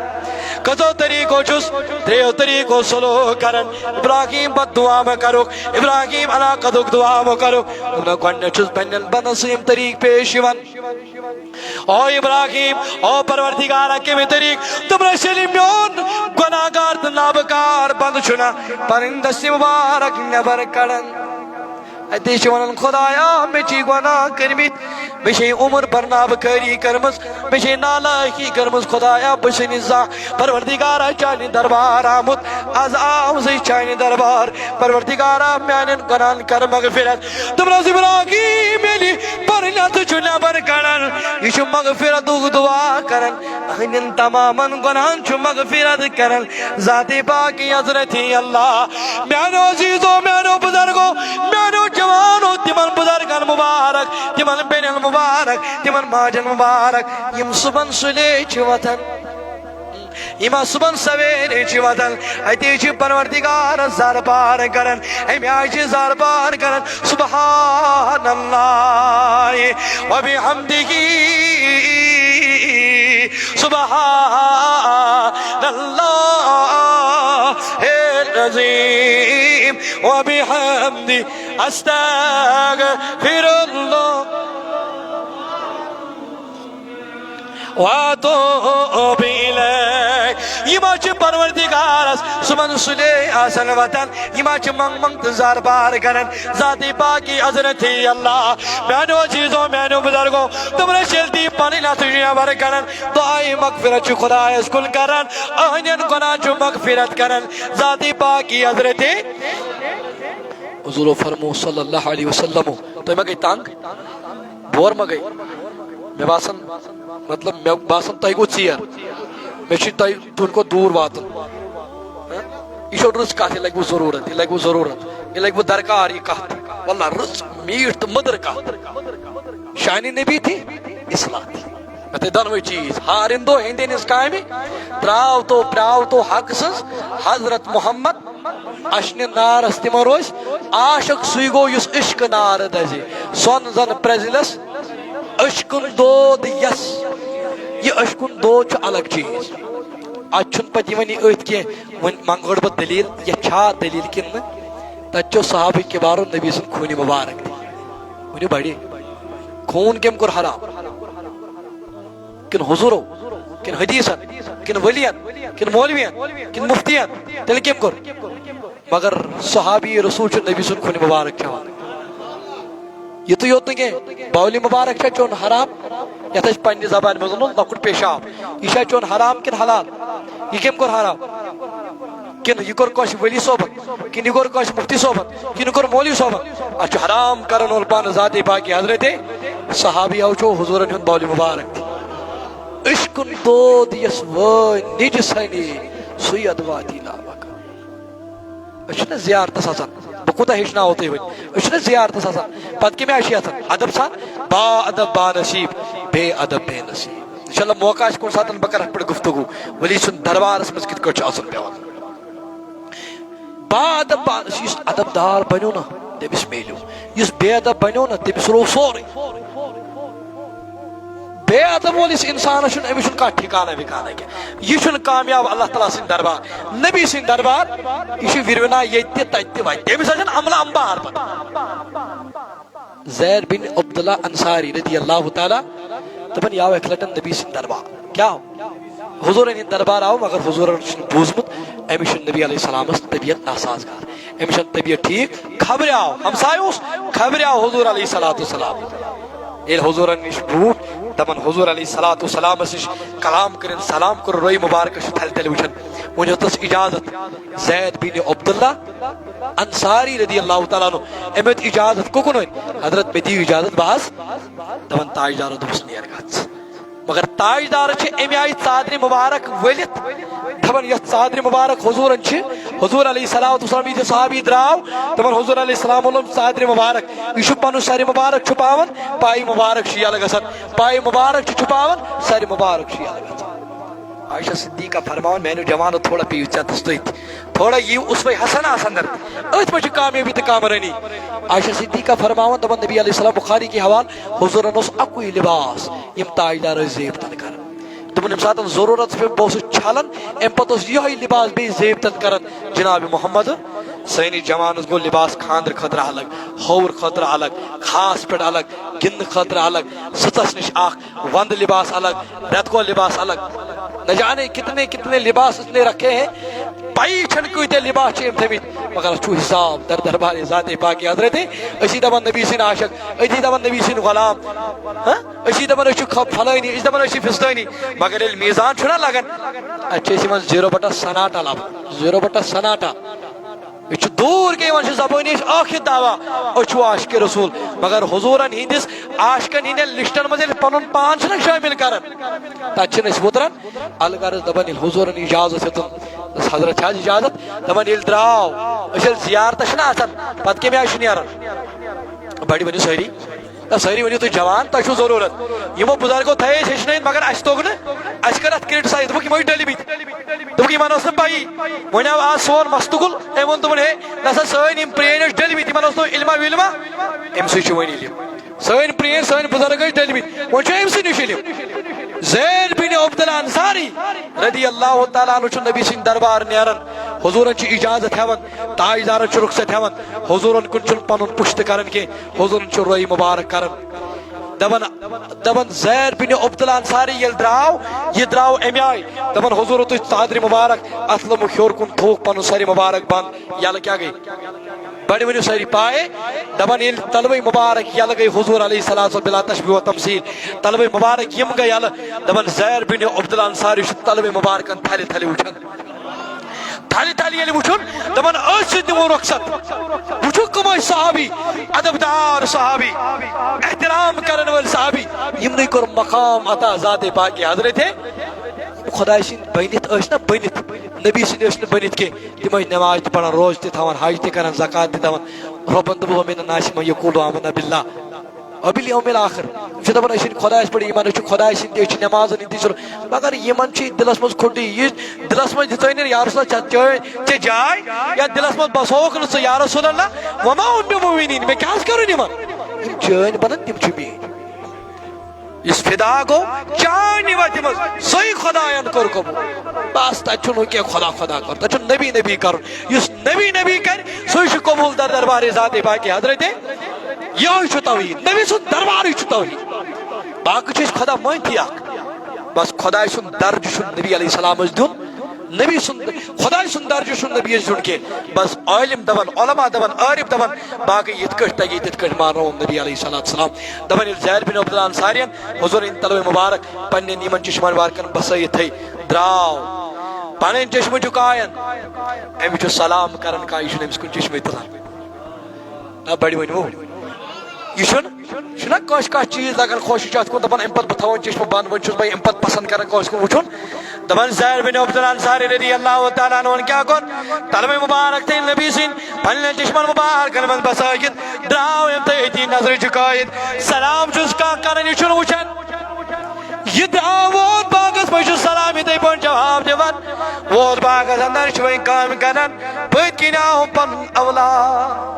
کٔژو طریٖقو چھُس؟ ترٛیٚیو طریٖقو سلوک کران۔ ابراہیم، بد دعا مہ کرُکھ۔ ابراہیم، ہلاکتُک دعا مہ کرُکھ۔ دوٚپنَکھ، گۄڈٕنٮ۪تھ چھُس پننٮ۪ن بندن سۭتۍ یِم طریٖق پیش یِوان۔ او ابراہیم، او پروردگارا، کمہِ طریٖق؟ دوٚپنَس، ییٚلہِ میون گۄناہ گار تہٕ نابکار بندٕ چھُنہ پنٕنۍ دستہِ مبارک نٮ۪بر کڑان، اتے چھِ ونان، خدایا، مےٚ چھِ گۄناہ کٔرمٕتۍ، مےٚ چھے عمر بھر نابکٲری کٔرمٕژ، مےٚ چھے نالٲیکی کٔرمٕژ، خدایا، بہٕ چھُس نہٕ زانٛہہ پروردگارا چانہِ دربار آمُت، از آوُس أسۍ چانہِ دربار۔ پروردگارا، میانٮ۪ن گۄناہن کر مغفرت۔ دوٚپنس، ابراہیم ییٚلہِ پرنٮ۪تھ چھُ نٮ۪بر کڑان، یہِ چھُ مغفرتُک دعا کران، أہنٛدٮ۪ن تمامن گۄناہن چھُ مغفرت کران ذاتِ پاکِ حضرتِ اللہ۔ میانیو عزیزو، میانیو بزرگو، میانیو جوانو، تِمن بزرگن مبارک، تِمن بیٚنٮ۪ن مبارک، تِمن ماجن مبارک، یِم صبحن سُلے چھِ وۄتھان۔ یِم آ صُبحن سویرے چھِ وۄتھان، اَتے چھِ پروردگارس زارٕ پار کران، اَمہِ آیہِ چھِ زارٕ پار کران، سبحان اللہ و بحمدہ، سبحان اللہ العظیم و بحمدہ، استغفر اللہ۔ واتوب الیہ۔ یِم حظ چھِ پروردگار صُبحن سُلے آسن وۄتھان، یِم حظ چھِ منٛگ منٛگ تہٕ زار بار کران۔ ذاتِ پاکی حضرت اللہ، میانیو عزیزو، میانیو بزرگو، تِم نہ چھِ ییٚلہِ تہِ پنٕنۍ اَتھٕ چھِ نٮ۪بر کران، دُعایہِ مغفرت چھِ خدایس کُن کران، أہنٛدٮ۪ن گۄناہن چھُ مغفرت کران۔ ذاتِ پاکی حضرت حضور فرمو صلی اللہ علیہ وسلم، تُہۍ ما گٔے تنگ؟ بور ما گٔے؟ مےٚ باسان، مطلب، مےٚ باسان تۄہہِ گوٚو ژیر۔ مےٚ چھُ تۄہہِ تُہنٛدِ کھۄتہٕ دوٗر واتُن۔ ہہ؟ یہِ چھو رٕژ کتھ، یہِ لگہِ وۄنۍ ضروٗرت، یہِ لگہِ وۄنۍ ضروٗرت، یہِ لگہِ وۄنۍ درکار یہِ کتھ۔ واللہ، رٕژ، میٖٹھ تہٕ مٔدٕر کتھ۔ شانِ نبی تھی، اصلاح تھی۔ مےٚ تھٲے دۄنوَے چیٖز۔ ہارِندو ہیٚندِ ہٕنٛز کامہِ، ترٛاو تو، پرٛاو تو حق سٕنٛز، حضرت محمد اَشنہِ نارس تِمن روزِ۔ عاشق سُے گوٚو یُس عشقہٕ نار دَزِ۔ سۄن زن پرٛزِلس عشقُن دود یس۔ یہِ عشقُن دود چھُ الگ چیٖز۔ اتھ چھُنہٕ پتہٕ یِوان یہِ أتھۍ کینٛہہ۔ وۄنۍ منٛگہٕ گۄڈٕ بہٕ دٔلیٖل، یتھ چھا دٔلیٖل کِنہٕ نہٕ؟ تتہِ چھُ صحابہ کبارو نبی سُنٛد خوٗنہِ مُبارک تہِ۔ ؤنِو بڑِ۔ خوٗن کٔمۍ کوٚر حرام؟ کِنہٕ حضوٗرو؟ کِنہٕ حدیثن؟ کِنہٕ ؤلین؟ کِنہٕ مولوین؟ کِنہٕ مُفتین؟ تیٚلہِ کٔمۍ کوٚر؟ مگر صحابی رسول چھُ نبی سُنٛد خوٗنہِ مُبارک چٮ۪وان۔ یِتُے یوت نہٕ کینٛہہ، بولہِ مُبارک چھا چیوٚن حرام؟ یتھ أسۍ پننہِ زبانہِ منٛز ونو لۄکُٹ پیشاب۔ یہِ چھا چیوٚن حرام کِنہٕ حلال؟ یہِ کٔمۍ کوٚر حرام؟ کِنہٕ یہِ کوٚر کٲنٛسہِ ؤلی صٲبن؟ کِنہٕ یہِ کوٚر کٲنٛسہِ مُفتی صٲبن؟ کِنہٕ یہِ کوٚر مولوی صٲبن؟ اتھ چھُ حرام کرن وول پانہٕ ذاتِ پاکی حضرت صحابی۔ او چھُ حضوٗرن ہُنٛد بولہِ مُبارک تہِ۔ عشقُن دود یس وٲنۍ نِج سنی، سُے ادواتی نامک۔ أسۍ چھِنہٕ زیارتس اژان۔ بہٕ کوٗتاہ ہیٚچھناوو تُہۍ وۄنۍ؟ أسۍ چھِنہٕ زیارتس اژان۔ پتہٕ کمہِ آیہِ چھِ اژان؟ ادب سان۔ با ادب با نصیب، بے ادب بے نصیب۔ انشاءاللہ موقع آسہِ کُنہِ ساتہٕ بہٕ کرٕ اتھ پٮ۪ٹھ گفتگو۔ ولی سُنٛد دربارس منٛز کِتھ کٲٹھۍ چھُ اژُن پٮ۪وان؟ با ادب با، یُس ادب دار بنیو نا، تٔمِس میلیو۔ یُس بے ادب بنیو نا، تٔمِس روو سورُے۔ بے ادب وٲلِس انسانس چھُنہٕ، أمِس چھُنہٕ کانٛہہ ٹھکانہ وِکانہ کینٛہہ۔ یہِ چھُنہٕ کامیاب اللہ تعالیٰ سٕنٛدِ دربار، نبی سٕنٛدِ دربار۔ یہِ چھُ وِروِنا ییٚتہِ تہِ تتہِ تہِ وتہِ۔ تٔمِس آسن عملہٕ انبار پتہٕ۔ زید بن عبداللہ انصاری رضی اللہ تعالیٰ، دپان یہِ آو اکہِ لٹہِ نبی سٕنٛدِ دربار۔ کیٛاہ؟ حضوٗرن ہُنٛد دربار آو، مگر حضوٗرن چھُنہٕ بوٗزمُت أمِس چھُ نبی علیہ السلامس طبیعت ناسازگار، أمِس چھَنہٕ طبیعت ٹھیٖک۔ خبرِ آو، ہمسایہِ اوس، خبرِ آو حضوٗر علیہ الصلوۃ والسلام۔ ییٚلہِ حضوٗرن نِش بیوٗٹھ، دپان حضوٗر علیہ الصلوۃ والسلامس نِش کلام کٔرِن، سلام کوٚر، رٲے مُبارکس چھُ تھلہِ تلہِ وٕچھان۔ وۄنۍ ہیوٚتُس اجازت زید بن عبداللہ انصاری رضی اللہ تعالیٰ عنہ، أمۍ ہیوٚت اجازت۔ کُکُن وۄنۍ؟ حضرت، مےٚ دِیِو اجازت، بہٕ آس۔ دپان تاجدارو دوٚپُس، نیر گژھ۔ مگر تاجدارس چھِ اَمہِ آیہِ ژادرِ مُبارک ؤلِتھ، دپان یۄس ژادرِ مُبارک حضوٗرن چھِ، حضوٗر علیہ الصلوۃ والسلام یہِ صحابی درٛاو، دپان حضوٗر علیہ السلام وولُم ژادرِ مُبارک، یہِ چھُ پنُن سرِ مُبارک چھُپاوان، پایہِ مُبارک چھِ یَلہٕ گژھان، پایہِ مُبارک چھِ چھُپاوان، سرِ مُبارک چھِ یَلہٕ گژھان۔ عائشہ صدیقہ فرماوان، میانیو جوانو، تھوڑا پیٚیِو ژٮ۪تس تُہۍ تہِ، تھوڑا یِیِو اسوہ حسنہ اندر، أتھۍ منٛز چھِ کامیٲبی تہٕ کامرٲنی۔ عائشہ صدیقہ فرماوان، دپان نبی علیہ السلام، بخاری کہِ حوالہٕ، حضوٗرن اوس اکُے لباس، یِم تاجدار ٲسۍ زیب تن کران۔ دوٚپُن، ییٚمہِ ساتہٕ ضروٗرت پیٚو، بہٕ اوسُس چھلان، اَمہِ پتہٕ اوس یِہوٚے لباس بیٚیہِ زیب تن کران۔ جناب محمد، سٲنِس جوانس گوٚو لباس خانٛدرٕ خٲطرٕ الگ، ہوٚر خٲطرٕ الگ، خاص پٮ۪ٹھ الگ، گِنٛدنہٕ خٲطرٕ الگ، سٕژس نِش اکھ، وندٕ لباس الگ، رٮ۪تہٕ کول لباس الگ۔ نہ جانے کتنے کتنے لباس اس نے رکھے ہیں، پَیی چھَنہٕ کۭتیاہ لباس چھِ أمۍ تھٲومٕتۍ، مگر اَتھ چھُ حساب در دربارِ ذاتِ پاکِ حضرتِ۔ أسی دپان نبی سٕنٛدۍ عاشق، أتی دپان نبی سٕنٛدۍ غلام، ہاں؟ أسی دپان أسۍ چھِ خ-، فلٲنی، أسۍ دپان أسۍ چھِ فستٲنی، مگر ییٚلہِ میٖزان چھُنہ لگان، اَتہِ چھِ أسۍ یِوان زیٖرو بٹہ سناٹا لبنہٕ، زیٖرو بٹہ سناٹا۔ أسۍ چھِ دوٗر گٔے، وۄنۍ چھِ زبٲنی أسۍ ٲخر دعویٰ، أسۍ چھِ عاشقِ رسول، مگر حضوٗرن ہٕنٛدِس عاشقن ہٕنٛدٮ۪ن لسٹن منٛز ییٚلہِ پنُن پان چھِنہ شٲمِل کران، تتہِ چھِنہٕ أسۍ وُتران۔ الغرض دپان ییٚلہِ حضوٗرن اجازت ہیوٚتُن، حضرت چھِ حظ اجازت، دپان ییٚلہِ درٛاو، أسۍ ییٚلہِ زیارتس چھِنہ آسان، پتہٕ کمہِ آیہِ چھِ نیران؟ بڑِ ؤنِو سٲری۔ نہ، سٲری ؤنِو تُہۍ جوان، تۄہہِ چھُو ضروٗرت۔ یِمو بُزرگو تھٲے أسۍ ہیٚچھنٲیِتھ، مگر اَسہِ توٚگ نہٕ، اَسہِ کٔر اَتھ criticize، دوٚپُکھ، یِم ٲسۍ ڈٔلۍ مٕتۍ۔ دوٚپُکھ، یِمن ٲس نہٕ پَیی۔ وۄنۍ آو آز سون مستقل، أمۍ ووٚن، دوٚپُن، ہے، نہ سا، سٲنۍ یِم پرٛٲنۍ ٲسۍ ڈٔلۍ مٕتۍ، یِمن اوس نہٕ علما وِلما، أمۍ سٕے چھُ وۄنۍ علم۔ سٲنۍ پرٛٲنۍ، سٲنۍ بُزرگ ٲسۍ ڈٔلۍ مٕتۍ، وۄنۍ چھُ أمۍ سٕے نِش علم۔ زید بن عبداللہ انصاری رضی اللہ تعالیٰ عنہ چھُ نبی سٕنٛدِ دربار نیران، حضوٗرن چھُ اجازت ہٮ۪وان، تاجدارن چھُ رخصت ہٮ۪وان، حضوٗرن کُن چھُنہٕ پنُن پُشت کران کینٛہہ، حضوٗرن چھُ روے مُبارک کران۔ دپان، دپان زید بن عبداللہ انصاری ییٚلہِ درٛاو، یہِ درٛاو اَمہِ آیہِ۔ دپان حضور تُج صدرِ مبارک، اتھ لوٚمُکھ ہیوٚر کُن، تھووُکھ پنُن سرِ مبارک بنٛد، یلہٕ کیٛاہ گٔے؟ بڑِ ؤنِو سٲری پاے۔ دپان ییٚلہِ تلوٕے مبارک یلہٕ گٔے حضور علیہ الصلوۃ والسلام بلا تشبیہ و تمثیل، تلوٕے مبارک یِم گٔے یلہٕ، دپان زید بن عبداللہ انصاری چھُ تلوٕے مبارکن تھلہِ تھلہِ وٕچھان۔ تھلہِ تھلہِ ییٚلہِ وُچھُن، دپان أسۍ تہِ دِمو رۄخصت۔ وُچھو کٕم ٲسۍ صحابی، ادب دار صحابی، احترام کرن وٲلۍ صحابی، یِمنٕے کوٚر مقام عطا ذات پاک حضرت۔ خداے سٕنٛدۍ بٔنِتھ ٲسۍ نہ بٔنِتھ، نبی سٕنٛدۍ ٲسۍ نہٕ بٔنِتھ کینٛہہ۔ تِم ٲسۍ نماز تہِ پران، روزٕ تہِ تھاوان، حج تہِ کران، زکوٰۃ تہِ دِوان۔ رۄبن دوٚپ، "ومن الناس من یقول آمنا باللہ وبالیوم الآخر۔" یِم چھِ دَپان، "أسۍ چھِنہٕ خۄدایَس پٮ۪ٹھ ایٖمان، أسۍ چھِ خۄدایَس سٕنٛدۍ، أسۍ چھِ نٮ۪مازَن ہٕنٛدۍ تہِ ضروٗرت۔" مگر یِمَن چھِ دِلَس منٛز کھوٚٹٕے یہِ، دِلَس منٛز دِژٲنی یا رسول اللہ ژےٚ چٲنۍ ژےٚ جاے، یا دِلَس منٛز بسووُکھ نہٕ ژٕ یا رسول اللہ، وما ہم بمؤمنین، مےٚ کیٛاہ حظ کَرُن یِمَن؟ یِم چٲنۍ بَنَن، تِم چھِ میٛٲنۍ۔ یُس فدا گوٚو چانہِ وَتہِ منٛز، سُے خۄدایَن کوٚر قبوٗل۔ بَس، تَتہِ چھُنہٕ ہُہ کینٛہہ خۄدا خۄدا کَرُن، تَتہِ چھُنہٕ نبی نبی کَرُن۔ یُس نبی نبی کَرِ، سُے چھُ قبوٗل در دربارِ ذاتِ پاکِ حضرتِ۔ یِہوٚے چھُ توحیٖد، نبی سُنٛد دربارٕے چھُ توحیٖد۔ باقٕے چھِ أسۍ خۄدا مٲنتھٕے اَکھ۔ بَس، خۄداے سُنٛد درجہٕ چھُنہٕ نبی علیہ السلامَس دیُن۔ نبی سُنٛد، خۄداے سُنٛد درجہٕ چھُنہٕ نبیَس دیُن کینٛہہ۔ بَس، عٲلِم دَپَن، علماء دَپَن، عٲرِف دَپَن، باقٕے یِتھ کٲٹھۍ تَگہِ، تِتھ کٲٹھۍ مانناوُن نبی علیہ الصلوۃ والسلام۔ دَپَن، ییٚلہِ زید بن عبداللہ انصاریَن حضوٗرٕنۍ تَلوِ مُبارک پنٛنٮ۪ن یِمَن چشمَن وارکَن بَسٲیِتھ تھٲے، درٛاو، پَنٕنۍ چشمہٕ جُکایَن، أمِس چھُ سلام کَران کانٛہہ، یہِ چھُنہٕ أمِس کُن چشمَے تُلان۔ نہ بڑِ ؤنِو۔ یہِ چھُنہٕ، چھُنہ کٲنٛسہِ کانٛہہ چیٖز لگان خۄش، یہِ چھُ اَتھ کُن دَپان، "اَمہِ پَتہٕ بہٕ تھاوَن چشمہٕ بنٛد، وۄنۍ چھُس بہٕ اَمہِ پَتہٕ پسنٛد کران کٲنٛسہِ کُن وٕچھُن۔" دَپان زید بن عبداللہ انصاری رضی اللہ تعالیٰ عنہ کیٛاہ کوٚر؟ تَلوِ مُبارک تھٲے نبی سٕنٛدۍ پنٛنٮ۪ن چشمَن مُبارکَن منٛز بسٲیِتھ، درٛاو أمۍ تہٕ أتی نظرِ جُکٲیِتھ، سلام چھُس کانٛہہ کران، یہِ چھُنہٕ وٕچھان۔ یہِ درٛاو ووت باغس منٛز، چھُ سلام یِتھَے پٲٹھۍ جواب دِوان۔ ووت باغس اندر، چھُ وۄنۍ کامہِ کران۔ پٔتۍ کِنۍ آو پنُن اولاد۔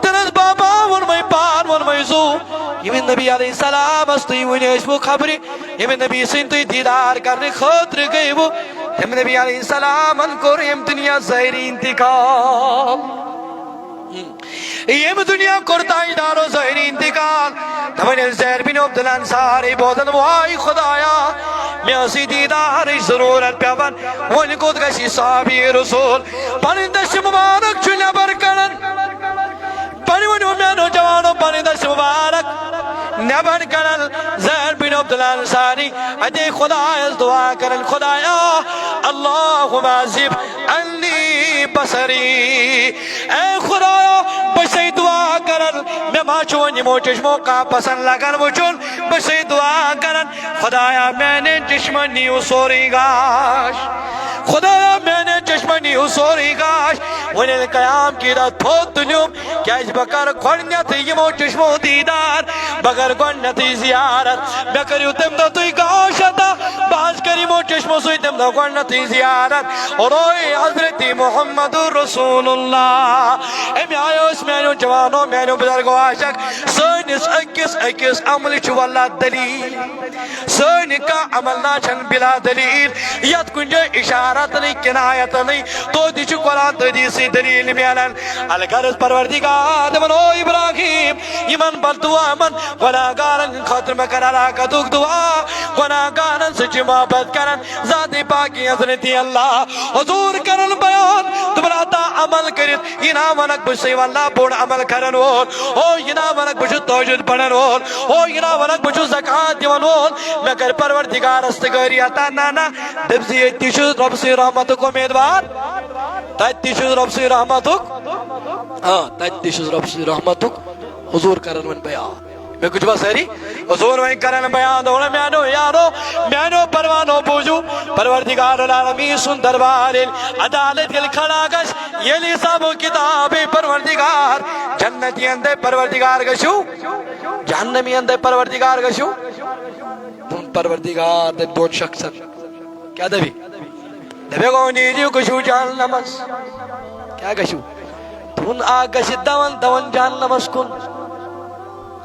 دوٚپنس، "بابا، ووٚنمَے پان، ووٚنمَے زُو، ییٚمہِ نبی علیہ السلامس تُہۍ وٕنہِ ٲسوٕ خبرِ، ییٚمہِ نبی سٕنٛدۍ تُہۍ دیٖدار کرنہٕ خٲطرٕ گٔیوٕ، تَمہِ نبی علیہ السلامن کوٚر ییٚمہِ دُنیا ظٲہری انتقال۔" ییٚمہِ دُنیا کوٚر تاجدارو ظٲہری انتقال۔ دَپان ییٚلہِ زید بن عبداللہ انصاری بوزان، واے خۄدایا، مےٚ ٲس یہِ دیٖدارٕچ ضروٗرت پٮ۪وان، وۄنۍ کوٚت گژھِ یہِ صحابی رسول؟ پنٕنۍ دٔسۍ مُبارک چھُ نٮ۪بر کڑان۔ پنٕنۍ ؤنِو میانیو جوانو، پنٕنۍ دٔسۍ مُبارک نٮ۪بر کڑان۔ زید بن عبداللہ انصاری اتے خۄدایس دُعا کران، خۄدایا، اللہم عذب عنی بصری۔ اے خدایا، بہٕ چھسے دُعا کران، مےٚ ما چھُ وۄنۍ یِمو چشمو کانٛہہ پسند لگان وٕچھُن۔ بہٕ چھسے دُعا کران، خۄدایا، میانٮ۪ن چشمن نِیِو سورُے گاش۔ خۄدایا، میانٮ۪ن چشمن نِیِو سورُے گاش۔ وۄنۍ ییٚلہِ قیام کی راتھ پھوٚت تہٕ نیوٗم، کیازِ بہٕ کرٕ گۄڈٕنیتھٕے یِمو چشمو دیٖدار، بہٕ کرٕ گۄڈٕنیتھٕے زیارت۔ مےٚ کٔرِو تمہِ دۄہ تُہۍ گاش عطا، بہٕ حظ کرٕ یِمو چشمو سۭتۍ تمہِ دۄہ گۄڈٕنیتھٕے زیارت۔ روے حضرت محمد رسول اللہ۔ امہِ آیہِ ٲسۍ میانیو جوانو، میانیو بزرگو عاشق، سٲنِس أکِس أکِس عملہِ چھُ واللہ دلیل۔ سٲنۍ کانٛہہ عمل نہ چھنہٕ بلا دلیل۔ یتھ کُنہِ جایہِ اشارتنٕے، کنایتنٕے، توتہِ چھُ قرآن تہٕ حدیثٕے دلیل میلان۔ الغرض پروردگار دپان، او ابراہیم، یِمن بددعا، یِمن گناہگارن ہٕنٛدِ خٲطرٕ مہ کر ہلاکتُک دعا۔ گناہگارن سۭتۍ چھِ محبت کران ذاتِ پاکِ حضرت اللہ۔ حضور کران بیان، دپان، عطا عمل کٔرِتھ یہِ نا ونکھ بہٕ چھُسے واللہ بوٚڑ عمل کرن وول۔ او یہِ نا ونکھ بہٕ چھُس تہجد پرن وول۔ او یہِ نا ونکھ بہٕ چھُس زکوٰۃ دِوان وول۔ مےٚ کر پروردگارس تہِ گٲری عطا۔ نہ، نہ، دٔپۍ زِ ییٚتہِ تہِ چھُس رۄب سٕنٛدِ رحمتُک اُمیدوار۔ تتہِ تہِ چھُس رۄب سٕنٛدِ رحمتُک، آ، تتہِ تہِ چھُس رۄب سٕنٛدِ رحمتُک۔ حضور کرن وۄنۍ بیان۔ مےٚ کُن چھِوا سٲری؟ حضور وۄنۍ کرن بیان، دوٚپُن، میانیو یارو، میانیو پروانو، بوٗزِو، پروردگار العالمین سُنٛد دربار ییٚلہِ عدالت ییٚلہِ کھڑا گژھِ، ییٚلہِ حساب و کتاب پروردگار، جنتی اندے پروردگار گژھِو، جہنمی اندے پروردگار گژھِو۔ دوٚپُن پروردگار دپہِ دۄن شخصن، کیٛاہ دپہِ؟ دپہِ، گوٚو نیٖرِو گٔژھِو جہنمس۔ کیٛاہ گٔژھِو؟ دوٚپُن، اکھ گژھِ دون دون جہنمس کُن،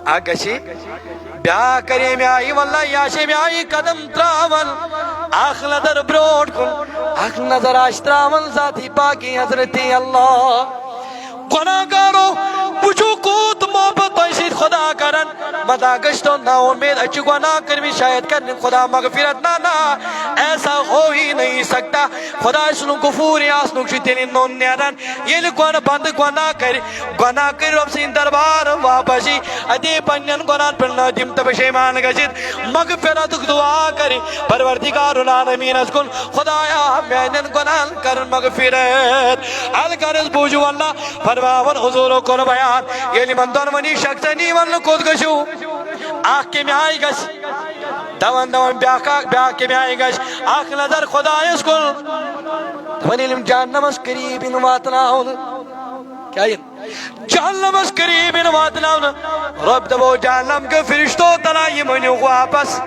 اکھ گژھِ، بیٛاکھ کرِ امہِ آیہِ، واللہ، یہِ آسہِ امہِ آیہِ قدم تراوان، اکھ نظر برونٛٹھ کُن، اکھ نظر آسہِ تراوان ذاتِ پاکِ حضرت اللہ۔ گۄناہگارو، وٕچھِو کوٗت محبت تۄہہِ سۭتۍ خۄدا کران۔ متا گژھِ تو نا امید، اَسہِ چھِ گۄناہ کٔرمٕتۍ، شاید کَرِ نہٕ خدا مغفرت۔ نہ، نہ، ایسا ہو ہی نہیں سکتا۔ خداے سُنٛد غفوٗر آسنُک چھُ تیٚلہِ نوٚن نیران، ییٚلہِ گۄنہٕ بنٛدٕ گۄناہ کَرِ، گۄناہ کٔرِتھ رۄب سٕنٛدِ دربار واپس یی، اَتے پنٛنٮ۪ن گۄناہن پٮ۪ٹھ نادم تہٕ پشیمان گٔژھِتھ مغفرتُک دعا کَرِ، پروردگار العالمیٖنَس کُن، خدایا، میٛانٮ۪ن گۄناہن کَر مغفرت۔ الغرض بوٗزِو اللہ، فرماوان حضوٗرو کوٚر بیان، ییٚلہِ یِمن دۄنوٕنی شخصن یِمن کوٚت گٔژھِو؟ اکھ کَمہِ آیہِ گژھِ؟ دَپان، دَپان، بیٛاکھ اکھ، بیٛاکھ کَمہِ آیہِ گژھِ؟ اکھ نظر خدایس کُن۔ دَپان، ییٚلہِ یِم جہنمس قریب یِن واتناونہٕ، کیٛاہ یِن؟ جہنمس قریب یِن واتناونہٕ۔ رۄب دَپو جہنم کیو فرشتو، تلا یِم أنِوکھ واپس،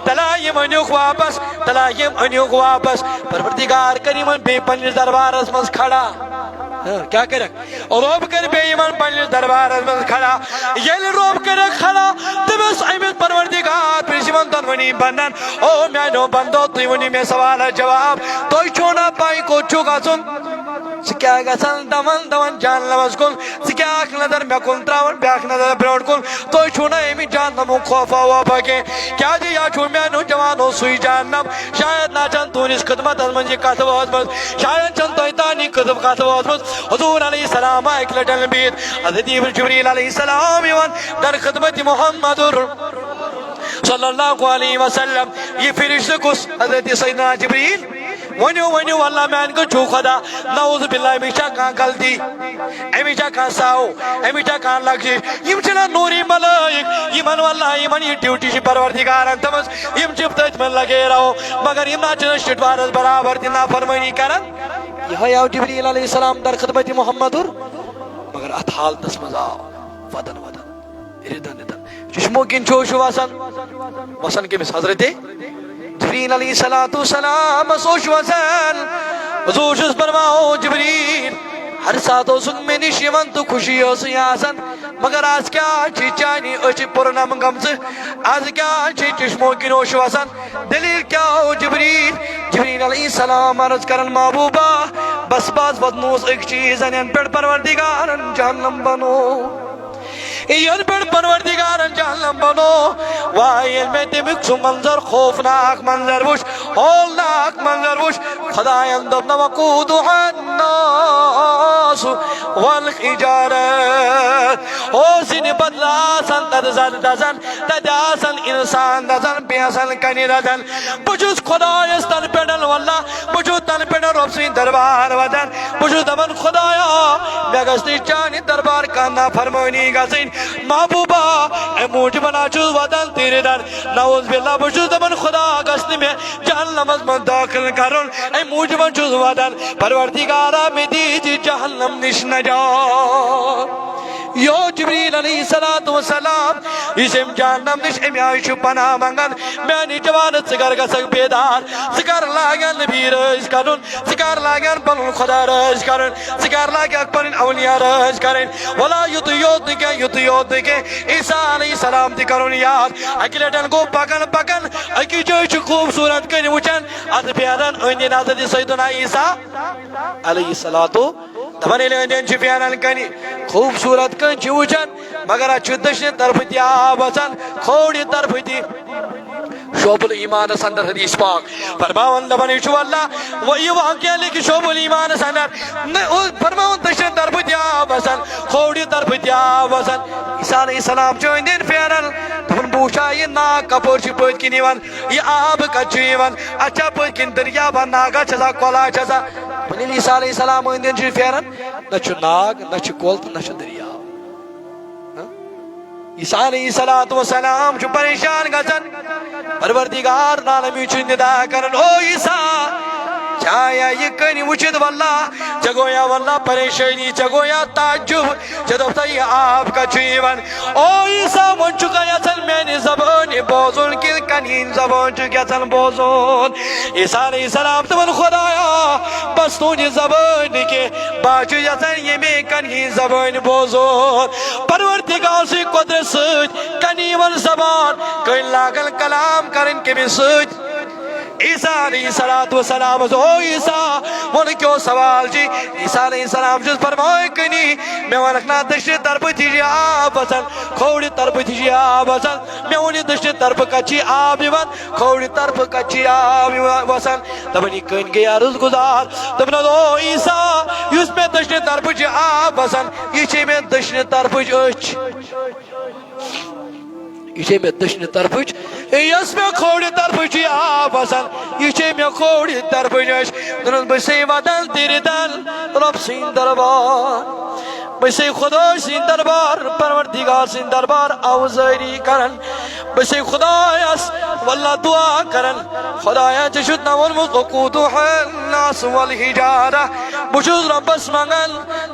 تلا یِم أنِوکھ واپس، تلا یِم أنِوکھ واپس۔ پروردگار کَرِ یِمن بیٚیہِ پننِس دربارس منٛز کھڑا۔ ہاں، کیٛاہ کَرٮ۪کھ؟ رۄب کَرِ بیٚیہِ یِمن پننِس دربارس منٛز کھڑا۔ ییٚلہِ رۄب کَرٮ۪کھ کھڑا، تٔمِس أمِس پروردگار پرٛژھِ یِمن دۄنوٕنی بندن، او میٛانیو بندو، تُہۍ ؤنِو مےٚ سوالس جواب، تُہۍ چھُو نا پَے کوٚت چھُ گژھُن؟ ژٕ کیٛاہ گژھان دَوان دَوان جہنمس کُن؟ ژٕ کیٛاہ اکھ نظر مےٚ کُن ترٛاوان، بیٛاکھ نظر برٛونٛٹھ کُن؟ تُہۍ چھُو نا اَمہِ جہنمُک خوفا ووفا کینٛہہ؟ کیٛازِ یا چھُو میٛانیو جوانو سُے جہنم؟ شاید نا چھَنہٕ تُہٕنٛدِس خدمتس منٛز یہِ کتھ وٲژمٕژ، شاید چھَنہٕ تۄہہِ تام یہِ کتھ وٲژمٕژ۔ حضور علیہ السلام اکہِ لٹہِ بِہِتھ، حضرت جبریل علیہ السلام یِوان در خدمت محمد صلی اللہ علیہ وسلم۔ یہِ فرشتہٕ کُس؟ حضرت سیدنا جبریل۔ ؤنِو، ؤنِو، اللہ میٛانہِ کُن چھُو خدا؟ نعوذ باللہ، أمِس چھا کانٛہہ غلطی؟ أمِس چھا کانٛہہ سہو؟ أمِس چھا کانٛہہ لغزش؟ یِم چھِنہ نوٗری ملٲیِک؟ یِمن واللہ، یِمن یہِ ڈیوٹی چھِ پروردگارن تھٲومٕژ، یِم چھِ تٔتھۍ منٛز لگے رہو۔ مگر یِم نہ چھِنہ شِٹوارس برابر تہِ نافرمٲنی کران۔ یِہوٚے آو جبریل علیہ السلام در خدمت محمدُر، مگر اتھ حالتس منٛز آو ودان ودان، رِدان رِدان۔ چشمو کِنۍ چھُ اوشُو وسان۔ وسان کٔمِس؟ حضرت جبریل علیہ الصلوۃ والسلامس اوشُو وسان۔ حضور چھُس فرماوان، او جبریل، ہر ساتہٕ اوسُکھ مےٚ نِش یِوان تہٕ خوشی ٲسٕے آسان، مگر از کیٛاہ چھِ چانہِ أچھِ پُرنم گٔمژٕ؟ از کیٛاہ چھِ چشمو کِنۍ اوشُو وسان؟ دٔلیٖل کیٛاہ؟ او جبریل، جبریل علیہ السلام عرض کران، محبوبہ، بس بس ووتنوس أکۍ چیٖز، یَنہٕ پٮ۪ٹھ پروردگارن جہنم بنوو۔ یَنہٕ پٮ۪ٹھ پروردگارن جہنم بنوو، واے ییٚلہِ مےٚ تَمیُک سُہ منظر، خوفناک منظر وُچھ، ہولناک منظر وُچھ، خدایَن دوٚپ نہ، وقودها الناس والحجارة۔ اوس یہِ بدلہٕ آسان تَتہِ زَن دَزان، تَتہِ آسان اِنسان دَزان، بیٚیہِ آسان کَنہِ دَزان۔ بہٕ چھُس خۄدایَس تَنہٕ پٮ۪ٹھ، واللہ، بہٕ چھُس تَنہٕ پٮ۪ٹھ رۄب سٕنٛدِ دربار واتان۔ بہٕ چھُس دَپان، خۄدایا، مےٚ گژھِ نہٕ چانہِ دربار کانٛہہ نافرمٲنی گژھٕنۍ۔ محبوبہ، اَمہِ موٗجوٗب ہا چھُس واتان تیٖرِ دَن۔ نعوذ باللہ، بہٕ چھُس دَپان، خۄدا گژھِ نہٕ مےٚ جہنمس منٛز دٲخل کرُن، اَمہِ موٗجوٗبن چھُس ودان، پروردگارا، مےٚ دیٖزِ جہنم نِش نجات۔ یو جبریل علیہ الصلوۃ والسلام، یُس أمۍ جہنم نِش اَمہِ آیہِ چھُ پناہ منٛگان، میانہِ جوانہٕ، ژٕ کر گژھکھ بیدار، ژٕ کر لاگن نبی رٲضۍ کرُن، ژٕ کر لاگن پنُن خدا رٲضۍ کرُن، ژٕ کر لاگکھ پنٕنۍ اولیاء رٲضۍ کرٕنۍ۔ ولا یُتُے یوت نہٕ کینٛہہ، یُتُے یوت نہٕ کینٛہہ، عیسیٰ علیہ السلام تہِ کرُن یاد۔ اکہِ لٹہِ گوٚو پکان پکان، أکِس جایہِ چھُ خوٗبصوٗرت کٔنۍ وٕچھان، اتھ پھیران أنٛدۍ أنٛدۍ حضرت سیدنا عیسیٰ علیہ الصلوۃ۔ دپان ییٚلہِ أنٛدۍ أنٛدۍ چھِ پھیران کٔنۍ، خوٗبصوٗرت کٔنۍ چھِ وٕچھان، مگر اتھ چھُ دٔچھنہِ طرفہٕ تہِ آب وسان، کھوورِ طرفہٕ تہِ۔ شعب الایمانس اندر حدیث پاک فرماوان، دپان، یہِ چھُ اللہ، وۄنۍ یہِ واقعہ لیکھِ شعب الایمانس اندر۔ نہ، او، فرماوان، دٔچھنہِ طرفہٕ تہِ آب وسان، کھوورِ طرفہٕ تہِ آب وسان۔ عیسیٰ علیہ السلام چھُ أنٛدۍ أنٛدۍ پھیران، دپان، بہٕ وٕچھا یہِ ناگ کپٲرۍ چھُ پٔتۍ کِنۍ یِوان، یہِ آب کتہِ چھُ یِوان، اتھ چھا پٔتۍ کِنۍ دٔریاوا، ناگا چھسا، کۄلا چھسا؟ وۄنۍ ییٚلہِ عیسیٰ علیہ السلام أنٛدۍ أنٛدۍ چھُ پھیران، نہ چھُ ناگ، نہ چھُ کۄل تہٕ نہ چھُ دٔریاو۔ ہہ؟ عیسیٰ علیہ الصلوۃ والسلام چھُ پریشان گژھان۔ پروردگار عالمی چھُ ندا کران، او عیسیٰ، ژےٚ آیا یہِ کٔنۍ وٕچھِتھ؟ واللہ، ژےٚ گویا واللہ پریشٲنی، ژےٚ گویا تعجب، ژےٚ دوٚپتھا یہِ آب کتہِ چھُ یِوان؟ او عیسیٰ، وۄنۍ چھُکھا یژھان میانہِ زبٲنۍ بوزُن کِنہٕ کنہِ ہٕنٛز زبٲنۍ چھُکھ یژھان بوزُن؟ عیسیٰ علیہ السلام دپان، خدایا، بس تُہنٛدِ زبٲنۍ نہٕ کینٛہہ، بہٕ حظ چھُس یژھان ییٚمے کنہِ ہٕنٛز زبٲنۍ بوزُن۔ پروردگار سٕنٛدِ قدرت سۭتۍ کنہِ یِوان زبان، کٔنۍ لاگان کلام کرٕنۍ کٔمِس سۭتۍ؟ عیسیٰ علیہ الصلوۃ والسلام، او عیسیٰ، وَن کیٛاہ سوال چھُے؟ عیسیٰ علیہ السلام چھُس فرماوان، کٔنی، مےٚ وَنکھ نا دٔچھنہِ طرفہٕ تہِ چھِ آب وَسان، کھوورِ طرفہٕ تہِ چھِ آب وَسان۔ مےٚ ووٚن، یہِ دٔچھنہِ طرفہٕ کَتہِ چھِ آب یِوان؟ کھوورِ طرفہٕ کَتہِ چھِ آب یِوان وَسان؟ دَپان، یہِ کٔنۍ گٔے عرض گُزار۔ دوٚپنَس، او عیسیٰ، یُس مےٚ دٔچھنہِ طرفہٕ چھِ آب وَسان، یہِ چھے مےٚ دٔچھنہِ طرفٕچ أچھ۔ یہِ چھے مےٚ دٔچھنہِ طرفٕچ، یۄس مےٚ کھوورِ طرفٕچ چھِ آب وَسان، یہِ چھے مےٚ کھوورِ طرفٕچ أچھ۔ دوٚپنَس، بہٕ چھسے وَدان تیرِ دَن رۄب سٕنٛدۍ دربار۔ بہٕ چھسے خۄداے سٕنٛدۍ دربار، پروردگار سٕنٛدۍ دربار عوضٲری کران۔ بہٕ چھسے خۄدایَس واللہ دُعا کران، خۄدایا، ژےٚ چھُتھ نہ ووٚنمُت، وقودها الناس والحجارہ۔ بہٕ چھُس رۄبَس منٛگان،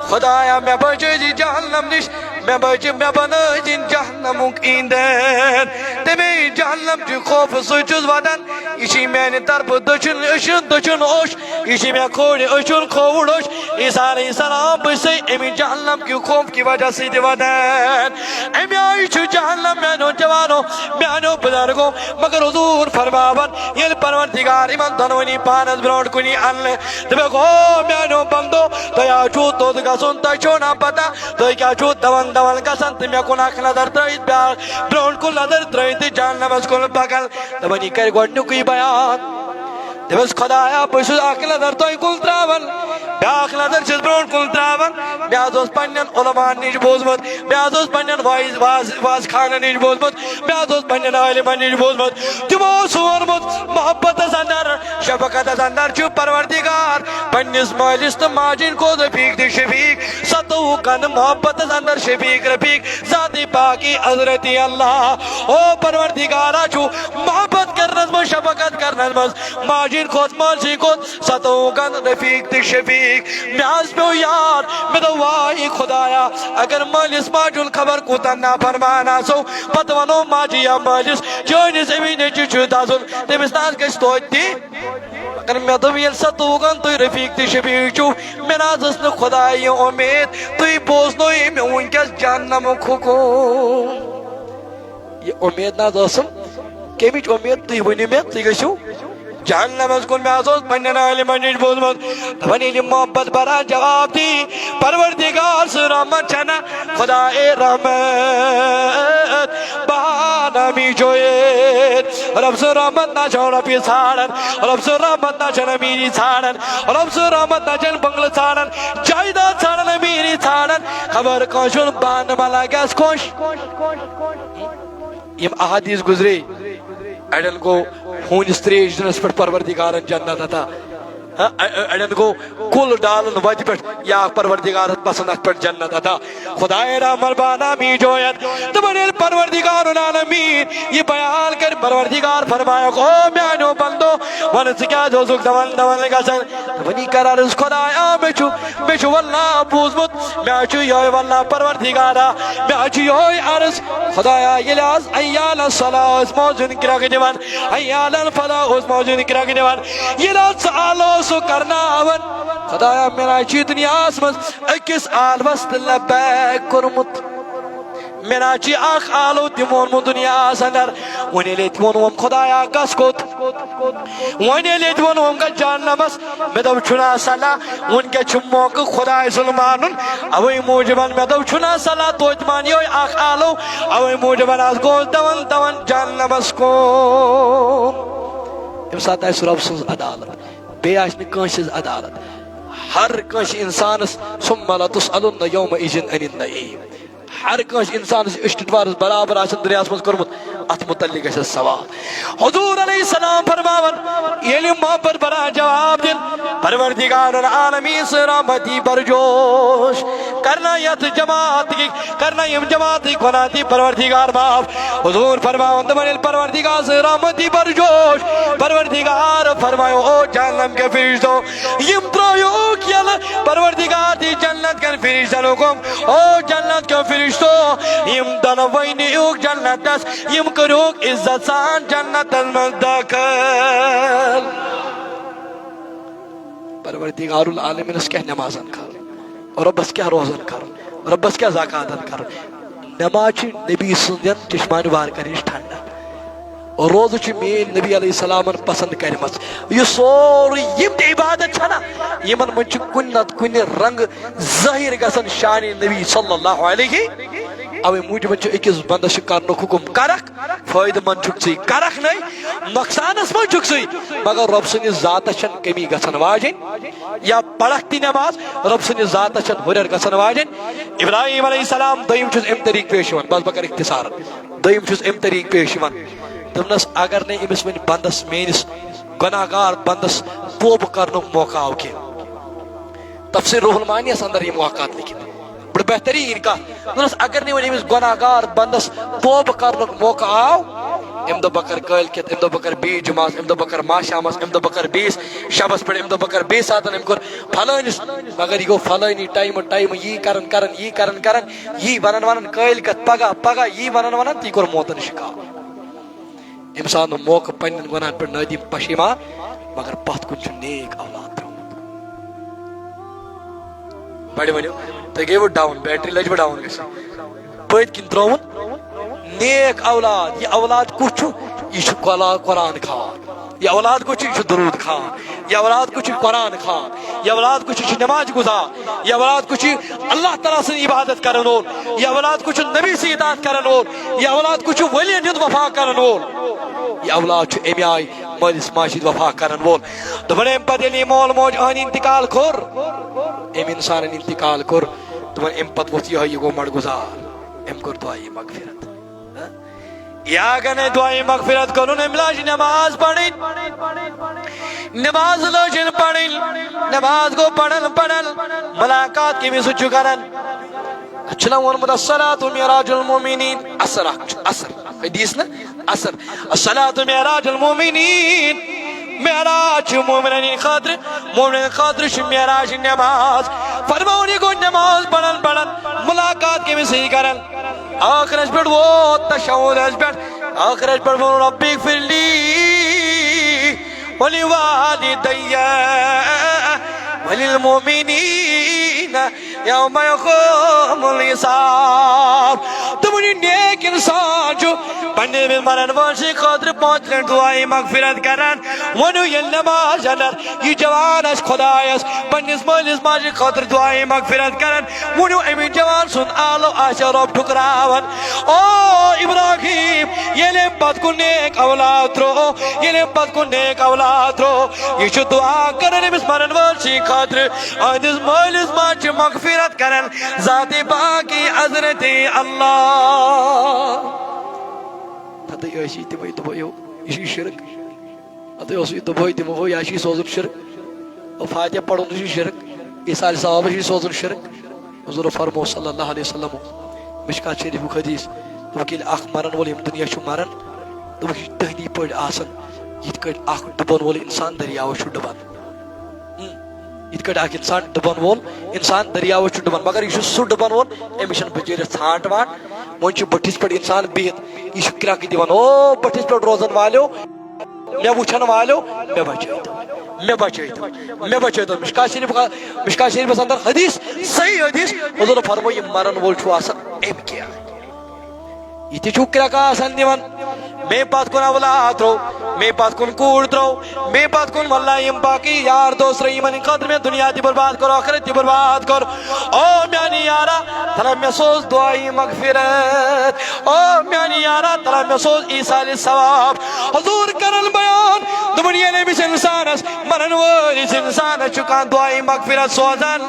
خۄدایا، مےٚ بچٲیزِ جہنم نِش، مےٚ بچہِ، مےٚ بنٲیزِ جہنمُک ایندھن۔ تَمے جہنم چہِ خوفہٕ سۭتۍ چھُس وَدان۔ یہِ چھِ میانہِ طرفہٕ دٔچھُن أچھُن، دٔچھُن اوٚش۔ یہِ چھِ مےٚ کھوورِ أچھُن، کھووُر اوٚش۔ عیسیٰ علیہ السلام، بہٕ چھسے اَمہِ جہنم کہِ خوف کہِ وجہ سۭتۍ وَدان۔ اَمہِ آیہِ چھُ جہنم میانیو جوانو، میانیو بزرگو۔ مگر حضور فرماوان، ییٚلہِ پروردگار یِمن دۄنوٕنی پانس برونٛٹھ کُنی اننہٕ، دپکھ، او میانیو بندو، تۄہہِ حظ چھُو توٚت گژھُن، تۄہہِ چھو نا پتہ تُہۍ کیٛاہ چھُو دوان دوان گژھان تہٕ مےٚ کُن اکھ نظر ترٲیِتھ بیٛاکھ، برونٛٹھ کُن نظر ترٲیِتھ تہٕ جہنمس کُن پکان۔ دپان، یہِ کرِ گۄڈنیُکُے بیان۔ دپس، خۄدایا، بہٕ چھُس اکھ نظر تۄہہِ کُن تراوان، بیٛاکھ نظر چھُس برونٛٹھ کُن تراوان۔ مےٚ حظ اوس پننٮ۪ن علماہن نِش بوٗزمُت، مےٚ حظ اوس پننٮ۪ن واعظ، واعظ، واعظ خانن نِش بوٗزمُت، مےٚ حظ اوس پننٮ۪ن عالمن نِش بوٗزمُت۔ تِمو اوس ووٚنمُت، محبتس اندر، شفقتس اندر چھُ پروردگار پننِس مٲلِس تہٕ ماجہِ ہٕنٛدِ کھۄتہٕ رفیق تہٕ شفیق، ستووُکھ گنہٕ محبتس اندر شفیق رفیق ذاتِ پاکی حضرت اللہ۔ او پروردگارا چھُ محبت کرنس منٛز، شفقت کرنس منٛز ماجہِ ہٕنٛدِ کھۄتہٕ، مٲلۍ سٕنٛدِ کھۄتہٕ ستووُکھ گنہٕ رفیق تہٕ شفیق۔ مےٚ حظ پیوٚو یاد، مےٚ دوٚپ، واے خۄدایا، اگر مٲلِس ماجہِ ہُنٛد خبر کوٗتاہ نافرمان آسو، پتہٕ ونو ماجہِ یا مٲلِس، چٲنِس أمِس نیٚچوِس چھُ دزُن، تٔمِس نہ حظ گژھِ توتہِ تہِ۔ مگر مےٚ دوٚپ، ییٚلہِ سا توٗگن تُہۍ رفیق تہٕ شفیق چھِو، مےٚ نہ حظ ٲس نہٕ خۄداے یہِ اُمید، تُہۍ بوزنٲیِو مےٚ وٕنکیٚس جہنمُک حُکُم۔ یہِ اُمید نہ حظ ٲسٕم۔ کَمِچ اُمید؟ تُہۍ ؤنِو مےٚ، تُہۍ گٔژھِو جہنمس کُن۔ مےٚ حظ اوس پننٮ۪ن عالمن نِش بوٗزمُت، دپان، ییٚلہِ محبت بران جواب دی، پروردگار سٕنٛز رحمت چھنہ، خدائے رحمت بہانہ میجویت۔ رۄب سٕنٛز رحمت نہ چھو رۄپیہِ ژھانڈان، رۄب سٕنٛز رحمت نہ چھنہٕ امیٖری ژھانڈان، رۄب سٕنٛز رحمت نہ چھنہٕ بنگلہٕ ژھانڈان، جایداد ژھانڈان، امیٖری ژھانڈان، خبر کٲنٛسہِ ہُنٛد بہانہٕ ما لگٮ۪س خۄش۔ یِم احادیث گُزرے، اڑٮ۪ن گوٚو ہوٗنِس ترٛیش دِنس پٮ۪ٹھ پروردگارن جنت عطا۔ ہاں، اَ-، اَ-، اَڑٮ۪ن گوٚو کُل ڈالن وتہِ پٮ۪ٹھ، یا پروردگارس پسند اتھ پٮ۪ٹھ جنت عطا۔ خدائے رحمت بہانہ میجویت۔ دپان، ییٚلہِ پروردگار العالمین یہِ بیان کرِ، پروردگار فرمایکھ، او میانیو بندو، ون ژٕ کیازِ اوسُکھ دوان دوان گژھان؟ دپان، یہِ کر عرض، خدایا، مےٚ چھُ، مےٚ چھُ واللہ بوٗزمُت، مےٚ حظ چھُ یِہوٚے واللہ پروردگارا، مےٚ حظ چھُ یِہوٚے عرض، خدایا، ییٚلہِ از حی علی الصلاۃ اوس مؤذن کرٛٮ۪کھ دِوان، حی علی الفلاح اوس مؤذن کرٛٮ۪کھ دِوان، ییٚلہِ از ژٕ آلو اوسُکھ کرناوان، خدایا، مےٚ نہ حظ چھُ یہِ دُنیاہس منٛز أکِس آلوس تہِ لبیک کوٚرمُت۔ مےٚ نہ حظ چھُ اکھ آلو تہِ ووٚنمُت دُنیاہس اندر۔ وۄنۍ ییٚلہِ ییٚتہِ ووٚنُم، خدایا، گژھ کوٚت؟ وۄنۍ ییٚلہِ ییٚتہِ ووٚنُم، گژھ جہنمس۔ مےٚ دوٚپ، چھُنہ صلاح، وٕنکیٚس چھُ موقعہٕ خداے سُنٛد مانُن۔ اوے موٗجوٗبن مےٚ دوٚپ، چھُنہ صلاح، توتہِ مان یِہوٚے اکھ آلو۔ اوے موٗجوٗبن آز گوس دوان دوان جہنمس کُن۔ ییٚمہِ ساتہٕ آسہِ رۄب سٕنٛز عدالت، بیٚیہِ آسہِ نہٕ کٲنٛسہِ ہٕنٛز عدالت۔ ہر کٲنٛسہِ انسانس، ثم لتسألن یومئذ عن النعیم۔ ہر کٲنٛسہِ انسانس أچھ ٹُٹوارس برابر آسن دُنیاہس منٛز کوٚرمُت، اتھ متعلق گژھِ سوال۔ حضور علیہ السلام فرماوان، ییٚلہِ محبت بران جواب دِن، پروردگار العالمین سٕنٛز رحمتی برجوش کرنا یتھ جماعت کی، کرنا یِم جماعت کی گۄناہ تہِ پروردگار معاف۔ حضور فرماوان، دپان، ییٚلہِ پروردگار سٕنٛز رحمتی برجوش، پروردگار فرمایو، او جہنم کے فرشتو، یِم ترٲیوکھ یلہٕ، پروردگار دی جنت کٮ۪ن فرشتن حُکم، او جنت کٮ۪و فرشتو، یِم دۄنوٕنی یِیوکھ جنتس، یِم کٔرِوکھ عزت سان جنتس منٛز دٲخل۔ پروردگار العالمینس کیٛاہ نمازن کرُن، رۄبس کیٛاہ روزن کرُن، رۄبس کیٛاہ زکاتن کرُن۔ نماز چھِ نبی سٕنٛدٮ۪ن چشمانہِ وار کرنٕچ ٹھنڈک۔ روزٕ چھِ میٲنۍ نبی علیہ السلامن پسند کرِمژ۔ یہِ سورُے، یِم تہِ عبادت چھَنا، یِمن منٛز چھُ کُنہِ نتہٕ کُنہِ رنگہٕ ظٲہِر گژھان شانِ نبی صلی اللہ علیہ۔ اوے موٗجوٗبن چھُ أکِس بندس چھُ کرنُک حُکم، کرکھ، فٲیدٕ مند چھُکھ ژٕے، کرکھ نَے، نۄقصانس منٛز چھُکھ ژٕے، مگر رۄب سٕنٛدِس ذاتس چھَنہٕ کمی گژھان واجیٚنۍ۔ یا پرکھ تہِ نٮ۪ماز، رۄب سٕنٛدِس ذاتس چھَنہٕ ہُرٮ۪ر گژھان واجیٚنۍ۔ ابراہیم علیہ السلام دوٚیِم چھُس اَمہِ طریٖقہٕ پیش یِوان، بس بہٕ کرٕ اختصارن۔ دوٚیِم چھُس اَمہِ طریٖقہٕ پیش یِوان۔ دوٚپنس، اگر نے أمِس وۄنۍ بندس، میٲنِس گۄناہ گار بندس توبہٕ کرنُک موقع آو کینٛہہ۔ تفسیر روح المعانیس اندر یِم واقعات لیکھِتھ۔ بڑٕ بہتریٖن کتھ۔ دوٚپنس، اگر نے وۄنۍ أمِس گۄناہ گار بندس توبہٕ کرنُک موقع آو، أمۍ دوٚپ بہٕ کرٕ کٲلۍ کٮ۪تھ، أمۍ دوٚپ بہٕ کرٕ بیٚیِس جمعس، أمۍ دوٚپ بہٕ کرٕ ماہ شامس، أمۍ دوٚپ بہٕ کرٕ بیٚیِس شبس پٮ۪ٹھ، أمۍ دوٚپ بہٕ کرٕ بیٚیِس ساتن، أمۍ کوٚر فلٲنِس، مگر یہِ گوٚو فلٲنی ٹایمہٕ، ٹایمہٕ یی کران کران، یی کران کران، یی ونان ونان کٲلۍ کتھ پگاہ، پگاہ یی ونان ونان، تہٕ یہِ کوٚر موتن شکار۔ أمِس آو نہٕ موقعہٕ پننٮ۪ن گۄناہن پٮ۪ٹھ نٲدِم پشیمان، مگر پتھ کُن چھُ نیک اولاد ترٛوومُت۔ بڑِ ؤنِو، تُہۍ گٔیوٕ ڈاوُن، بیٹری لٔج وٕ ڈاوُن گژھِ۔ پٔتۍ کِنۍ ترٛووُن نیک اولاد۔ یہِ اولاد کُس چھُ؟ یہِ چھُ قلا-، قرآن خان۔ یہِ اولاد کُس چھُ؟ یہِ چھُ درود خان۔ یہِ اولاد کُس چھُ؟ قرآن خان۔ یہِ اولاد کُس چھُ؟ یہِ چھُ نماز گزار۔ یہِ اولاد کُس چھُ؟ اللہ تعالیٰ سٕنٛز عبادت کرن وول۔ یہِ اولاد کُس چھُ؟ نبی سٕنٛز اطاعت کرن وول۔ یہِ اولاد کُس چھُ؟ ؤلین ہُنٛد وفا کرن وول۔ یہِ اولاد چھُ اَمہِ آیہِ مٲلِس ماجہِ سۭتۍ وفا کرن وول۔ دوٚپُن، اَمہِ پتہٕ ییٚلہِ یہِ مول موج أہنٛدِ انتقال کوٚر، أمۍ انسانن انتقال کوٚر، دوٚپُن، اَمہِ پتہٕ ووٚتھ یِہوٚے، یہِ گوٚو مڑ گُزار۔ أمۍ کوٚر دعایہِ مغفرت۔ ہہ؟ یا اگر نے دعایہِ مغفرت کوٚرُن، أمۍ لاج نماز پرٕنۍ۔ نماز لٲجِن پرٕنۍ۔ نماز گوٚو پران پران۔ ملاقات کٔمِس سۭتۍ چھُ کران؟ اَتھ چھُنہ ووٚنمُت، الصلاۃ معراج المومنین۔ اثر اکھ چھُ، اثر۔ حدیث نہ، اثر۔ الصلاۃ معراج المومنین۔ معراج چھُ مومنن ہٕنٛدِ خٲطرٕ، مومنن خٲطرٕ چھُ معراج نماز۔ فرماوُن، یہِ گوٚو نماز پران پران۔ ملاقات کٔمِس سۭتۍ کران؟ ٲخرس پٮ۪ٹھ ووت، تشہدس پٮ۪ٹھ، ٲخرس پٮ۪ٹھ ووٚن، رب اغفر لی ولوالدی وللمؤمنین یوم یقوم الحساب۔ تہٕ وۄنۍ نیک انسان چھُ پننہِ مرن وٲلۍ سٕنٛدِ خٲطرٕ پانٛژھ لٹہِ دعایہِ مغفرت کران۔ ؤنِو، ییٚلہِ نماز اندر یہِ جوان آسہِ خۄدایس پننِس مٲلِس ماجہِ خٲطرٕ دعایہِ مغفرت کران، ؤنِو، أمِس جوان سُنٛد آلو آسہِ رۄب ٹھُکراوان۔ او ابراہیم، ییٚلہِ أمۍ پتہٕ کُن نیک اولاد ترٛوو، ییٚلہِ أمۍ پتہٕ کُن نیک اولاد ترٛوو، یہِ چھُ دعا کران أمِس مرن وٲلۍ سٕنٛدِ خٲطرٕ، أہنٛدِس مٲلِس ماجہِ چھِ مغفرت کران ذاتِ پاکی حضرت اللہ۔ پتہٕ ٲسی تِمے دوٚپو، یو، یہِ چھُ شرک۔ پتہٕ اوس یہِ دۄہے تِمو ہو، یا چھُ یہِ سوزُن شرک۔ او فاتحہ پرُن تہِ چھُ شرک۔ ایٖصالِ ثواب چھُ یہِ سوزُن شرک۔ حضور فرمو صلی اللہ علیہ وسلم، مشکات شریفُک حدیث، دوٚپُکھ، ییٚلہِ اکھ مرن وول ییٚمہِ دُنیا چھُ مران، دوٚپُکھ، یہِ چھُ تٔہنٛدی پٲٹھۍ آسان، یِتھ کٲٹھۍ اکھ ڈُبن وول انسان دٔریاوس چھُ ڈُبان۔ ہم، یِتھ کٲٹھۍ اکھ انسان ڈُبن وول انسان دٔریاوس چھُ ڈُبان، مگر یہِ چھُ سُہ ڈُبن وول، أمِس چھُنہٕ بِچٲرِس ژھانٛٹھ وانٛٹھ۔ وۄنۍ چھُ بٔٹھِس پٮ۪ٹھ انسان بِہِتھ، یہِ چھُ کرٛٮ۪کہٕ دِوان، او بٔٹھِس پٮ۪ٹھ روزن والیو، مےٚ وٕچھن والیو، مےٚ بچٲیتو، مےٚ بچٲیتو، مےٚ بچٲیتو۔ مشکا شریف، مشکا شریفس اندر حدیث، صحیح حدیث، حضور فرمو، یہِ مرن وول چھُ آسان امہِ کیٛاہ؟ یہِ تہِ چھُ کرٛٮ۪کہٕ آسان دِوان۔ مے پتھ کُن اولاد ترٛوو، مے پتھ کُن کوٗر ترٛوو، مے پتھ کُن واللہ یِم باقٕے یار دوس ترٛٲے، یِمن ہٕنٛدِ خٲطرٕ مےٚ دُنیا تہِ برباد کوٚر، ٲخرت تہِ برباد کوٚر۔ او میانہِ یارا، ترا مےٚ سوز دعایہِ مغفرت۔ او میانہِ یارا، ترا مےٚ سوز ایٖصالِ ثواب۔ حضور کرن بیان، دوٚپُن، ییٚلہِ أمِس انسانس، مرن وٲلِس انسانس چھُ کانٛہہ دعایہِ مغفرت سوزان،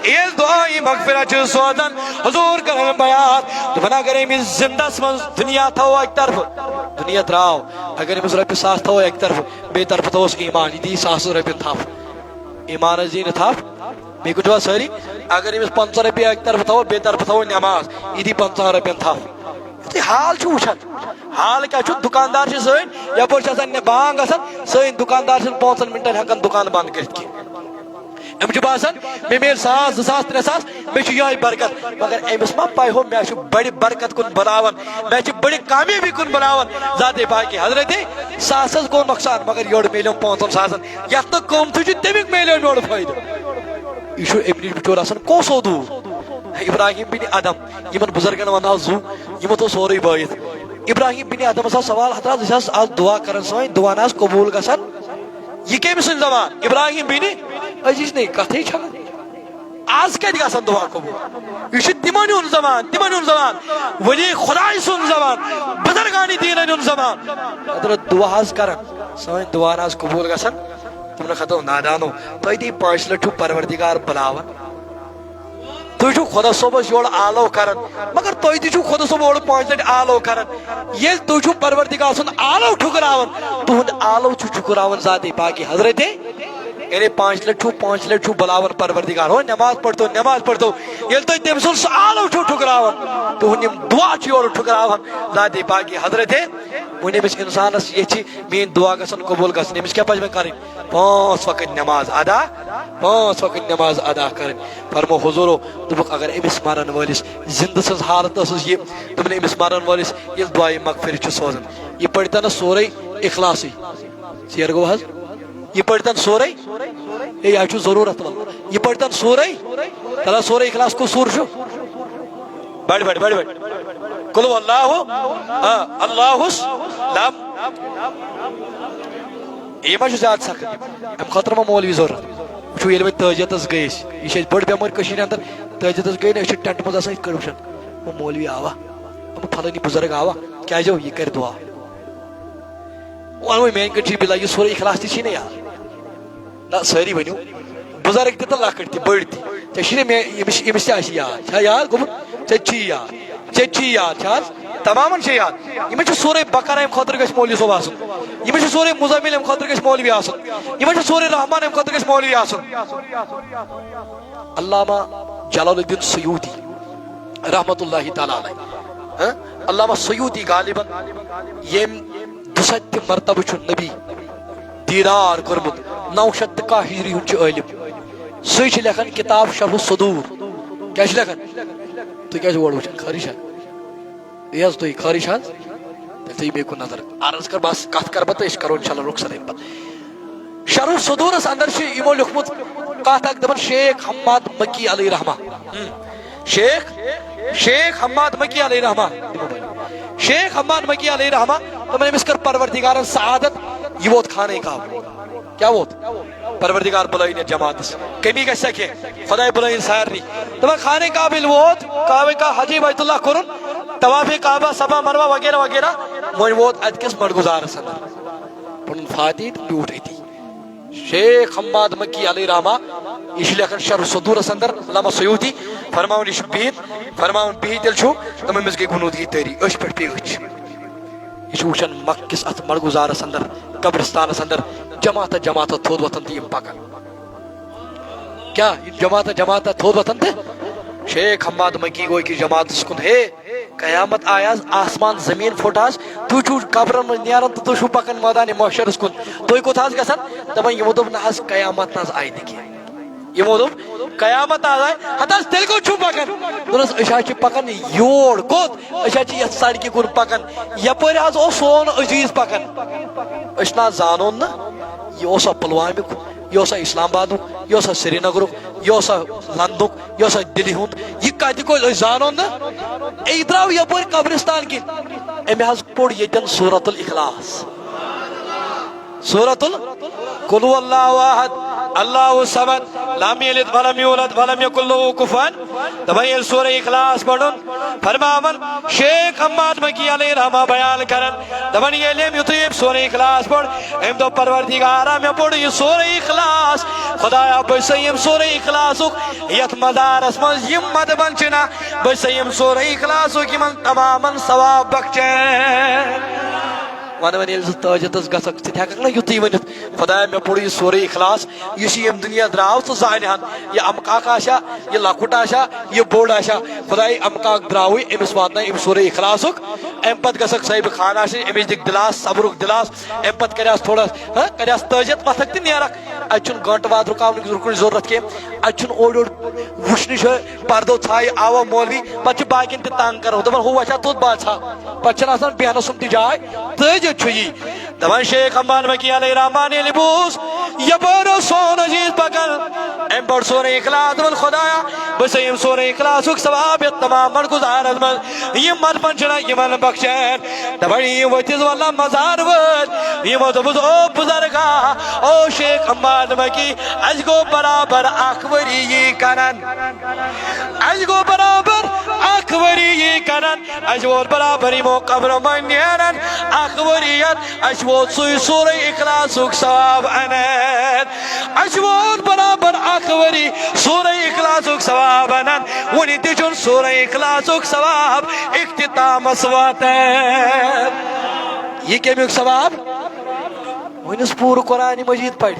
ییٚلہِ دعایہِ مغفرت چھُ سوزان، حضور کرن بیان، دوٚپُن، اگر أمِس زندس منٛز دُنیا تھاوو اکہِ طرفہٕ، دُنیا ترٛاو، اگر أمِس رۄپیہِ ساس تھاوو اکہِ طرفہٕ، بیٚیہِ طرفہٕ تھاووس ایمان، یہِ دِیہِ ساسس رۄپین تھپھ۔ ایمانس دِیہِ نہٕ تھپھ۔ بیٚیہِ کُن چھِوا سٲری؟ اگر أمِس پنٛژاہ رۄپیہِ اکہِ طرفہٕ تھاوو، بیٚیہِ طرفہٕ تھاوو نٮ۪ماز، یہِ دِیہِ پنٛژاہن رۄپین تھپھ۔ یُتھُے حال چھُ وٕچھان، حال کیٛاہ چھُ؟ دُکاندار چھِ سٲنۍ، یپٲرۍ چھِ آسان نہ بانگ گژھان، سٲنۍ دُکاندار چھِنہٕ پانٛژن منٹن ہٮ۪کان دُکان بنٛد کٔرِتھ کینٛہہ۔ أمِس چھُ باسان، مےٚ میلہِ ساس، زٕ ساس، ترٛےٚ ساس، مےٚ چھُ یِہوٚے برکت۔ مگر أمِس ما پَے ہو، مےٚ چھُ بٔڑِ برکت کُن بُلاوان، مےٚ چھُ بٔڑِ کامیٲبی کُن بُلاوان۔ ذاتِ پاکِ حضرت ساسس گوٚو نۄقصان، مگر یورٕ میلیوم پانٛژن ساسن۔ یتھ نہٕ قۭمتھٕے چھُ، تمیُک میلیو یورٕ فٲیدٕ۔ یہِ چھُ اَمہِ نِش بِچور آسان کوسو دوٗر۔ ابراہیم بن ادم، یِمن بُزرگن ونہو زُو، یِمو تھوٚو سورُے بٲیِتھ۔ ابراہیم بن ادہمس آو سوال، حضرت، أسۍ حظ آز دعا کران، سٲنۍ دعا نہ حظ قبول گژھان۔ یہِ کٔمۍ سٕنٛز زبان؟ ابراہیم بن۔ عزیز نے، کتھے چھنہٕ۔ آز کتہِ گژھن دعا قبول؟ یہِ چھُ تِمن ہُنٛد زمان، تِمن ہُنٛد زمان، ولی خداے سُنٛد زمان، بزرگان دینن ہُنٛد زمان۔ حضرت، دعا حظ کرن، سٲنۍ دعا نہ حظ قبول گژھن۔ تِمن ختم نادانو، تُہۍ تہِ پانٛژِ لٹہِ چھُو پروردگار بُلاوان۔ تُہۍ چھِو خۄدا صٲبس یورٕ آلو کران، مگر تُہۍ تہِ چھِو خۄدا صٲب اورٕ پانٛژِ لٹہِ آلو کران۔ ییٚلہِ تُہۍ چھِو پروردگار سُنٛد آلو ٹھُکراوان، تُہُنٛد آلو چھُ ٹھُکراوان ذاتِ پاکِ حضرت۔ یعنی پانٛژِ لٹہِ چھُو، پانٛژِ لٹہِ چھُو بُلاوان پروردگار، ہو نماز پٔرۍتو، نماز پٔرۍتو۔ ییٚلہِ تُہۍ تٔمۍ سُنٛد سُہ آلو چھِو ٹھُکراوان، تُہُنٛد یِم دُعا چھِ یورٕ ٹھُکراوان ذاتِ پاکِ حضرت۔ وۄنۍ أمِس اِنسانَس ییٚژھِ میٛٲنۍ دُعا گژھن قبوٗل گژھٕنۍ، أمِس کیٛاہ پَزِ وۄنۍ کَرٕنۍ؟ پانٛژھ وقت نماز ادا، پانٛژھ وقت نماز ادا کَرٕنۍ۔ فرمو حضوٗرو، دوٚپُکھ، اگر أمِس مَرَن وٲلِس زِندٕ سٕنٛز حالت ٲسٕس یہِ، دوٚپُن، أمِس مَرَن وٲلِس ییٚلہِ دُعایہِ مغفرت چھُ سوزان، یہِ پٔرۍتَنَس سورُے اِخلاصٕے۔ ژیر گوٚو حظ؟ یہِ پٔرۍتَن سورُے۔ ہے، یہِ حظ چھُ ضروٗرت وَلہٕ۔ یہِ پٔرۍتَن سورُے۔ تَلہ سورُے اِخلاص کُس سوٗر چھُ؟ بَڑِ، بَڑِ، بَڑِ، بَڑِ۔ قل هو اللہ، آ، اللہُس لم۔ یہِ ما چھُ زیادٕ سخت؟ اَمہِ خٲطرٕ ما مولوی ضروٗرت؟ وٕچھِو، ییٚلہِ وۄنۍ تٲجیتَس گٔے أسۍ، یہِ چھِ اَسہِ بٔڑ بٮ۪مٲرۍ کٔشیٖرِ اَندَر۔ تٲجیتَس گٔے نہ، أسۍ چھِ ٹٮ۪نٛٹہٕ منٛز آسان یِتھ کٔنۍ وٕچھان، ہُہ مولوی آوا، ہُہ پھلٲنی بُزرگ آوا، کیٛازِ آو؟ یہِ کَرِ دُعا۔ وَنوٕے میٛانہِ کِنۍ چھِ بِلا، یہِ سورُے اِخلاص تہِ چھی نہٕ یاد۔ نہ، سٲری ؤنِو، بُزرگ تہِ تہٕ لۄکٕٹۍ تہِ، بٔڑۍ تہِ۔ ژےٚ چھی نہٕ مےٚ، ییٚمِس، ییٚمِس تہِ آسہِ یاد۔ چھا یاد گوٚمُت؟ ژےٚ تہِ چھی یاد۔ ژےٚ تہِ چھی یاد، چھا حظ؟ تَمامَن چھے یاد۔ یِمَن چھُ سورُے بقرہ اَمہِ خٲطرٕ گژھِ مولوی صٲب آسُن۔ یِمَن چھُ سورُے مُزَمِل اَمہِ خٲطرٕ گژھِ مولوی آسُن۔ یِمَن چھُ سورُے رحمان اَمہِ خٲطرٕ گژھِ مولوی آسُن۔ علامہ جلال الدین سیوطی رحمت اللہ تعالیٰ علیہ، ہاں؟ علامہ سیوطی غالباً، ییٚمۍ دُسَتہِ مرتبہٕ چھُ نبی دیٖدار کوٚرمُت، نَو شیٚتھ تہٕ کاہ ہجری ہُنٛد چھُ عٲلِم۔ سُے چھُ لیکھان کِتاب شرح الصدور۔ کیٛاہ چھُ لیکھان؟ تُہۍ کیٛازِ چھِو اورٕ وٕچھان؟ خٲرٕے چھا؟ یہِ حظ تُہۍ خٲرٕے چھِ حظ؟ تیٚلہِ تھٲیِو مےٚ کُن نظر۔ عرض کر، بس کتھ کر بہٕ تہٕ أسۍ کرو انشاءاللہ رخصت اَمہِ پتہٕ۔ شرح الصدورس اندر چھُ یِمو لیوٗکھمُت کتھ اکھ، دپان شیخ حماد مکی علیہ رحمہ۔ ہم۔ شیخ، شیخ حماد مکی علیہ رحمہ۔ شیخ حماد مکی علیہ رحمہ، دپان أمِس کٔر پروردگارن سعادت، یہِ ووت خانہ کعبہ۔ کیٛاہ ووت؟ پروردگار بُلٲیِن یَتھ جماعتس۔ کٔمی گژھِ سا کینٛہہ؟ خۄداے بُلٲیِن سارنٕے۔ دَپان خانہ کعبہٕ ییٚلہِ ووت، کعبہ کا حجی بیت اللہ کوٚرُن، طواف کعبہ، صفا مروہ وغیرہ وغیرہ، وۄنۍ ووت اَتہِ کِس مَڈگُزارَس اَندَر۔ پَنُن فاتح تہٕ بیوٗٹھ أتی۔ شیخ حماد مکی علیہ رحمہ، یہِ چھُ لیکھان شرح صدورَس اَندَر، علامہ سیوطی فرماوان، یہِ چھُ بِہِتھ، فرماوان بِہِتھ ییٚلہِ چھُ، تِم أمِس گٔے غنودگی طٲری، أچھ پٮ۪ٹھ پیٚیہِ أچھ۔ یہِ چھُ وٕچھان مکہ کِس اتھ مڑگُزارس اندر، قبرستانس اندر، جماعتہ جماعتہ تھوٚد وۄتھان تہٕ یِم پکان۔ کیٛاہ یِم جماعتہ جماعتہ تھوٚد وۄتھان تہٕ شیخ حماد مکی گوٚو أکِس جماعتس کُن، ہے، قیامت آیہِ آز، آسمان زمیٖن پھُٹ آز، تُہۍ چھِو قبرن منٛز نیران تہٕ تُہۍ چھِو پکان مٲدانِ محشرس کُن، تُہۍ کوٚت حظ گژھان؟ دپان یِمو دوٚپ نہ حظ، قیامت نہ حظ آیہِ نہٕ کینٛہہ۔ یِمو دوٚپ، قیامت آز آیہِ، ہتہٕ حظ تیٚلہِ کوٚت چھِو پکان؟ دوٚپنس، أسۍ حظ چھِ پکان یور۔ کوٚت؟ أسۍ حظ چھِ یتھ سڑکہِ کُن پکان، یپٲرۍ حظ اوس سون عزیز پکان۔ أسۍ نہ حظ زانون نہٕ، یہِ اوسا پلوامیُک، یہِ اوسا اسلام آبادُک، یہِ اوسا سرینگرُک، یہِ اوسا لندُک، یہِ اوسا دِلہِ ہُنٛد، یہِ کتہِ کوٚت أسۍ زانون نہٕ۔ أمۍ درٛاو یپٲرۍ قبرستان کِنۍ، أمۍ حظ پوٚر ییٚتٮ۪ن سورۃ الاخلاص۔ سورۃ ال-، قل هو اللہ احد، اللہ الصمد، لم یلد ولم یولد ولم یکن لہ کفوا۔ دپان ییٚلہِ سورہ اخلاص پرُن، فرماوان شیخ حماد مکی علیہ رحمہ بیان کران، دپان ییٚلہِ أمۍ یُتھُے أمۍ سورہ اخلاص پوٚر، أمۍ دوٚپ، پروردگارا، مےٚ پوٚر یہِ سورہ اخلاص، خدایا، بہٕ چھُسے ییٚمہِ سورہ اخلاصُک یتھ مدارس منٛز یِم مدبن چھِنہ، بہٕ چھُسے ییٚمہِ سورہ اخلاصُک یِمن تمامن ثواب بخشان۔ ونہٕ وۄنۍ ییٚلہِ ژٕ تٲجِتس گژھکھ، ژٕ تہِ ہٮ۪ککھ نہ یُتُے ؤنِتھ، خدایا، مےٚ پوٚر یہِ سورہ اخلاص، یُس یہِ ییٚمہِ دُنیا درٛاو، ژٕ زانہِ ہن، یہِ امہٕ کاکھ آسیا، یہِ لۄکُٹ آسیا، یہِ بوٚڑ آسیا، خدایا، امہٕ کاکھ درٛاوٕے، أمِس واتناو أمۍ سورہ اخلاصُک۔ امہِ پتہٕ گژھکھ صٲحبِ خانہ نِش، أمِس دِکھ دِلاس، صبرُک دِلاس، امہِ پتہٕ کرٮ۪س تھوڑا، ہاں، کرٮ۪س تٲجِت وۄتھکھ تہٕ نیرکھ۔ اتہِ چھُنہٕ گٲنٹہٕ واد رُکاونٕچ، رُکنٕچ ضروٗرت کینٛہہ، اتہِ چھُنہٕ اورٕ یورٕ وٕچھنٕچ پردو ژھایہِ آوا مولوی، پتہٕ چھِ باقین تہِ تنگ کران، دپان، ہُہ وۄتھِ ہا توٚت، بہٕ ژھا۔ پتہٕ چھنہٕ آسان بیہنس سُم تہِ جاے، تٲجِتھ چھُ یی۔ دپان شیخ حماد مکی علیہ الرحمان ییٚلہِ بوٗز، یپٲرۍ اوس سون عزیز پکان، أمۍ پوٚر سورہ اخلاص، دوٚپُن خدایا، بہٕ چھُسے یِم سورہ اخلاصُک ثواب یتھ تمامن گُزارس منٛز یِم مدفن چھِنہ یِمن بخشان۔ دپان یہِ ؤتھِس واللہ مزار وٲلۍ، یِمو دوٚپُس، او بزرگا، او شیخ حماد مکی، اسہِ گوٚو برابر اکھ ؤری یی کران۔ اسہِ گوٚو برابر اکھ ؤری یی کران۔ اسہِ ووت برابر یِمو قبرو منٛز نیران اکھ ؤری یتھ۔ اسہِ ووت سُے سورہ اخلاصُک ثواب انان۔ اسہِ ووت برابر اکھ ؤری سورہ اخلاصُک ثواب انان۔ وُنہِ تہِ چھُنہٕ سورہ اخلاصُک ثواب اختتامس واتان۔ یہِ کمیُک ثواب؟ وۄنۍ یُس پوٗرٕ قرآن مجید پرِ۔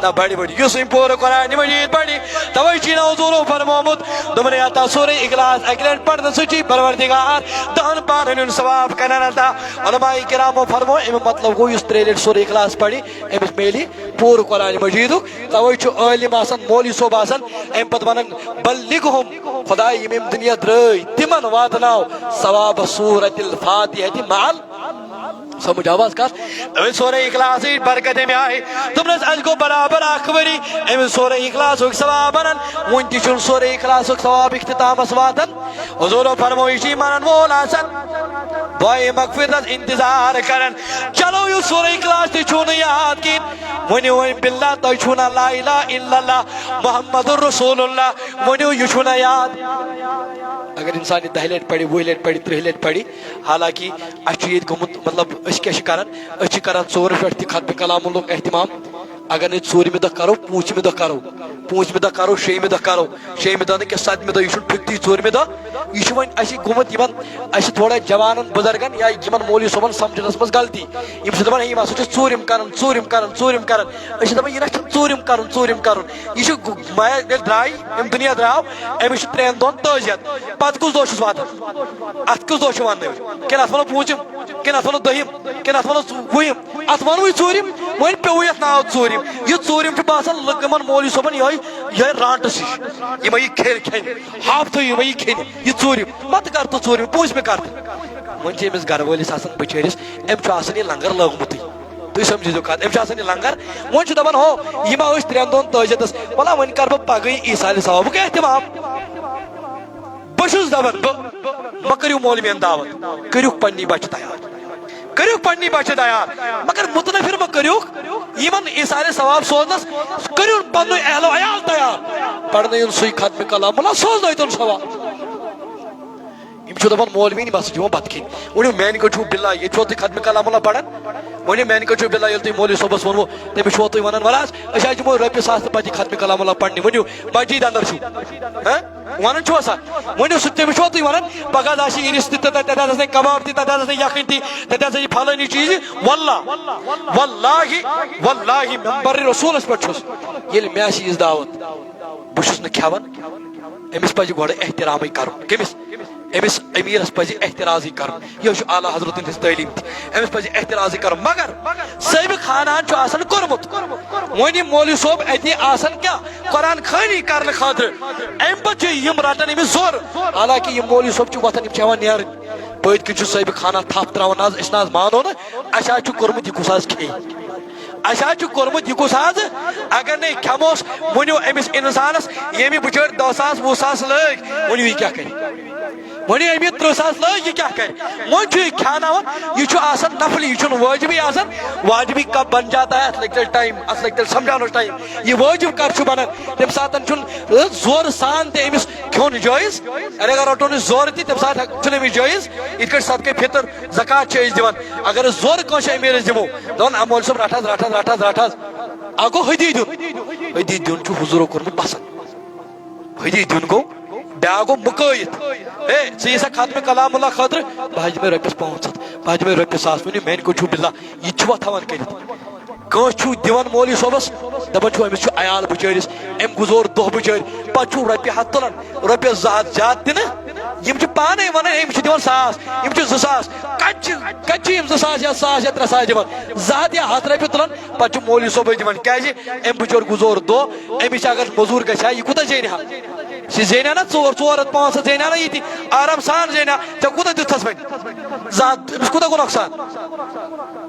نہ، بڑِ بڑِ۔ یُس أمۍ پوٗرٕ قرآن مجید پرِ، توے چھُ نہ حضورو فرمومُت، دوٚپُن، ہے عطا، سورہ اخلاص اکہِ لٹہِ پرنہٕ سۭتۍ چھُ پروردگار دہن پارن ہُنٛد ثواب کران عطا۔ علماء کرامو فرمو، امیُک مطلب گوٚو، یُس ترٛیٚیہِ لٹہِ سورہ اخلاص پرِ، أمِس میلہِ پوٗرٕ قرآن مجیدُک۔ توے چھُ عٲلم آسان، مولوی صٲب آسان، أمۍ پتہٕ ونان، بلغہم، خداے، یِم أمۍ دُنیا درٛٲے، تِمن واتناو ثواب سورۃ الفاتحہ تہِ مال۔ سمجھ آواز کتھ؟ أمۍ سورہ اخلاصٕچ برکت أمۍ آیہِ۔ دوٚپنس، اسہِ گوٚو برابر اکھ ؤری أمِس سورہ اخلاصُک ثواب انان، وُنہِ تہِ چھُنہٕ سورہ اخلاصُک ثواب اختتامس واتان۔ حضورو فرموو، یہِ چھُ یہِ منن وول آسان، دعائے مغفرتس انتظار کران۔ چلو، یُس سورہ اخلاص تہِ چھُو نہٕ یاد کِہیٖنۍ، ؤنِو وۄنۍ باللہ، تۄہہِ چھُو نہ لا الہ الا اللہ محمد رسول اللہ، ؤنِو، یہِ چھُو نہ یاد۔ اگر انسان یہِ دَہہِ لٹہِ پرِ، وُہہِ لٹہِ پرِ، ترٛہہِ لٹہِ پرِ، حالانکہ اسہِ چھُ ییٚتہِ گوٚمُت، مطلب، أسۍ کیٛاہ چھِ کران؟ أسۍ چھِ کران ژورَس پٮ۪ٹھ تہِ ختمِ کلام اللُک اہتمام۔ اگر نہٕ ژوٗرِمہِ دۄہ کرو، پوٗنٛژمہِ دۄہ کرو، پوٗنٛژمہِ دۄہ کرو، شیٚیِمہِ دۄہ کرو، شیٚیِمہِ دۄہ نہٕ کینٛہہ، ستمہِ دۄہ، یہِ چھُنہٕ ٹھُکتھٕے ژوٗرِمہِ دۄہ۔ یہِ چھُ وۄنۍ اَسہِ گوٚمُت یِمن، اَسہِ چھِ تھوڑا جوانن، بُزرگن یا یِمن مولوی صٲبن سمجھنس منٛز غلطی۔ یِم چھِ دپان، ہے، یِم ہسا چھِ ژوٗرِم کران، ژوٗرِم کران، ژوٗرِم کران۔ أسۍ چھِ دپان، یہِ نہ چھُنہٕ ژوٗرِم کرُن، ژوٗرِم کرُن۔ یہِ چھُ گُ-، مایا ییٚلہِ درٛاے، أمۍ دُنیا درٛاو، أمِس چھُ ترٛٮ۪ن دۄہن تعزیت۔ پتہٕ کُس دۄہ چھُس واتان؟ اتھ کُس دۄہ چھُ وننہٕ یِوان؟ کِنہٕ اتھ ونو پوٗنٛژِم؟ کِنہٕ اتھ ونو دٔہِم؟ کِنہٕ اتھ ونو وُہِم؟ اتھ ونوٕے ژوٗرِم۔ وۄنۍ پیوٚوُے اتھ ناو ژوٗرِم۔ یہِ ژوٗرِم چھُ باسان لُکہٕ یِمن مولوی صٲبن یِہوٚے، یِہوٚے رانٛٹس ہِش۔ یِمے یہِ کھیٚرِ کھیٚنہِ، ہاپتہٕ یِمے یہِ کھیٚنہِ، یہِ ژوٗرِم۔ پتہٕ کر تہٕ ژوٗرِم، پوٗنٛژمہِ کر تہٕ۔ وۄنۍ چھِ أمِس گرٕ وٲلِس آسان بِچٲرِس، أمۍ چھُ آسان یہِ لنگر لٲگمُتٕے۔ تُہۍ سمجھِزیو کتھ، أمۍ چھُ آسان یہِ لنگر۔ وۄنۍ چھُ دپان، ہو، یہِ ما ٲسۍ ترٛٮ۪ن دۄہن تعزیتس، ولا وۄنۍ کرٕ بہٕ پگہٕے عیسیٰ علیہ السلامُک اہتمام۔ بہٕ چھُس دپان، بہٕ، مہ کٔرِو مولوین دعوت، کٔرِو پننی بچہِ تیار، کٔرِو پننی بچہِ تیار، مگر متنفر مہ کٔرِو یِمن عیسیٰ علیہ السلام سوزنس، کٔرِو پنُن اہل و عیال تیار، پرنٲیِن سُے ختم کلام اللہ، سوزنٲیتن سوا۔ یِم چھِ دَپان، مولوی، یِم ہسا چھِ یِوان بَتہٕ کھیٚنہِ۔ ؤنِو، میٛانہِ کٔٹھیُو باللہ، ییٚتہِ چھُوا تُہۍ ختمِ کلام اللہ پَران؟ ؤنِو، میٛانہِ کٔٹھیُو باللہ، ییٚلہِ تُہۍ مولوی صٲبَس ووٚنوُ، تٔمِس چھُوا تُہۍ وَنان، وَلہٕ حظ، أسۍ حظ دِمو رۄپیہِ ساس تہٕ پَتہٕ یہِ ختمِ کلام اللہ پَرنہِ؟ ؤنِو، مَسجِد اَندَر چھُو۔ ہہ؟ وَنان چھُوا سا؟ ؤنِو، سُہ تٔمِس چھُوا تُہۍ وَنان، پَگاہ حظ آسہِ یہِ رِستہٕ تہِ تَتہِ، تَتہِ حظ آسہِ کَباب تہِ، تَتہِ حظ آسہِ یَکھٕنۍ تہِ، تَتہِ حظ آسہِ یہِ پھلٲنی چیٖز؟ واللہ، واللہ، واللہ، ممبرِ رسوٗلَس پٮ۪ٹھ چھُس، ییٚلہِ مےٚ آسہِ یِژھ دعوت، بہٕ چھُس نہٕ کھٮ۪وان۔ أمِس پَزِ گۄڈٕ احترامٕے کَرُن۔ کٔمِس؟ أمِس أمیٖرَس پَزِ احترازٕے کَرُن۔ یہِ چھُ اعلیٰ حضرتَن ہٕنٛز تعلیٖم تہِ۔ أمِس پَزِ احترازٕے کَرُن۔ مگر صٲحبِ خانہَن چھُ آسان کوٚرمُت۔ وۄنۍ یِم مولوی صٲب اَتہِ آسان کیٛاہ؟ قرآن خوٲنی کَرنہٕ خٲطرٕ۔ اَمہِ پَتہٕ چھِ یِم رَٹان أمِس زورٕ۔ حالانکہ یِم مولوی صٲب چھِ وۄتھان، یِم چھِ ہٮ۪وان نیرٕنۍ۔ پٔتۍ کِنۍ چھُ صٲحبِ خانہ تھپھ ترٛاوان، "نہ حظ، أسۍ نہ حظ مانو نہٕ، اَسہِ حظ چھُ کوٚرمُت یہِ کُس حظ کھیٚیہِ؟" اَسہِ حظ چھُ کوٚرمُت یہِ کُس حظ، اگر نہٕ کھٮ۪موس، ؤنِو أمِس اِنسانَس، ییٚمہِ بِچٲرۍ دَہ ساس وُہ ساس لٲگۍ، ؤنِو یہِ کیٛاہ کَرِ؟ ؤنِو أمۍ یہِ تٕرٛہ ساس لٲگۍ، یہِ کیٛاہ کَرِ؟ وۄنۍ چھُ یہِ کھیٛاناوان، یہِ چھُ آسان نفلی، یہِ چھُنہٕ وٲجِبٕے آسان۔ واجبی کب بن جاتا ہے، اَتھ لَگہِ تیٚلہِ ٹایم، اَتھ لَگہِ تیٚلہِ سَمجھاونَس ٹایم۔ یہِ وٲجِب کَر چھُ بَنان؟ تَمہِ ساتہٕ چھُنہٕ زورٕ سان تہِ أمِس کھیوٚن جٲیِز۔ اگر رَٹون أسۍ زورٕ تہِ، تَمہِ ساتہٕ ہٮ۪کھ-، چھُنہٕ أمِس جٲیِز۔ یِتھ کٲٹھۍ صدقے فطر، زکوٰۃ چھِ أسۍ دِوان۔ اگر أسۍ زورٕ کٲنٛسہِ أمیٖرَس دِمو، دَپان، "اَ، مولوی صٲب، رَٹھ حظ، رَٹھ حظ، رَٹھ حظ، رَٹھ حظ۔" اَکھ گوٚو حدی دیُن۔ حدی دیُن چھُ حضوٗرو کوٚرمُت پسنٛد۔ حدی دیُن گوٚو، بیٛاکھ گوٚو مُکٲیِتھ۔ ہے، ژٕ یی سا ختمِ کلام اللہ خٲطرٕ؟ بہٕ حظ دِمے رۄپیَس پانٛژھ ہَتھ، بہٕ حظ دِمے رۄپیَس ساس۔ ؤنِو، میٛانہِ کٔٹھیُو باللہ، یہِ تہِ چھُوا تھاوان کٔرِتھ؟ کٲنٛسہِ چھُو دِوان مولوی صٲبَس، دَپان چھُو، أمِس چھُ عیال بِچٲرِس، أمۍ گُزور دۄہ بِچٲرۍ، پَتہٕ چھُو رۄپیہِ ہَتھ تُلان، رۄپیَس زٕ ہَتھ زیادٕ دِنہٕ۔ یِم چھِ پانَے وَنان، أمِس چھِ دِوان ساس، یِم چھِ زٕ ساس۔ کَتہِ چھِ، کَتہِ چھِ یِم زٕ ساس یا ساس یا ترٛےٚ ساس دِوان؟ زٕ ہَتھ یا ہَتھ رۄپیہِ تُلان، پَتہٕ چھُ مولوی صٲبَس دِوان۔ کیٛازِ؟ أمۍ بِچور گُزور دۄہ، أمِس چھِ اگر مٔزوٗر گژھِ ہا، یہِ کوٗتاہ زینہِ ہا؟ سُہ زینہِ ہا نا ژور، ژور ہتھ، پانٛژھ ہتھ زینہِ ہا نا ییٚتہِ، آرام سان زینہِ ہا۔ ژےٚ کوٗتاہ دیُتتھس وۄنۍ؟ زٕ ہتھ، أمِس کوٗتاہ گوٚو نۄقصان؟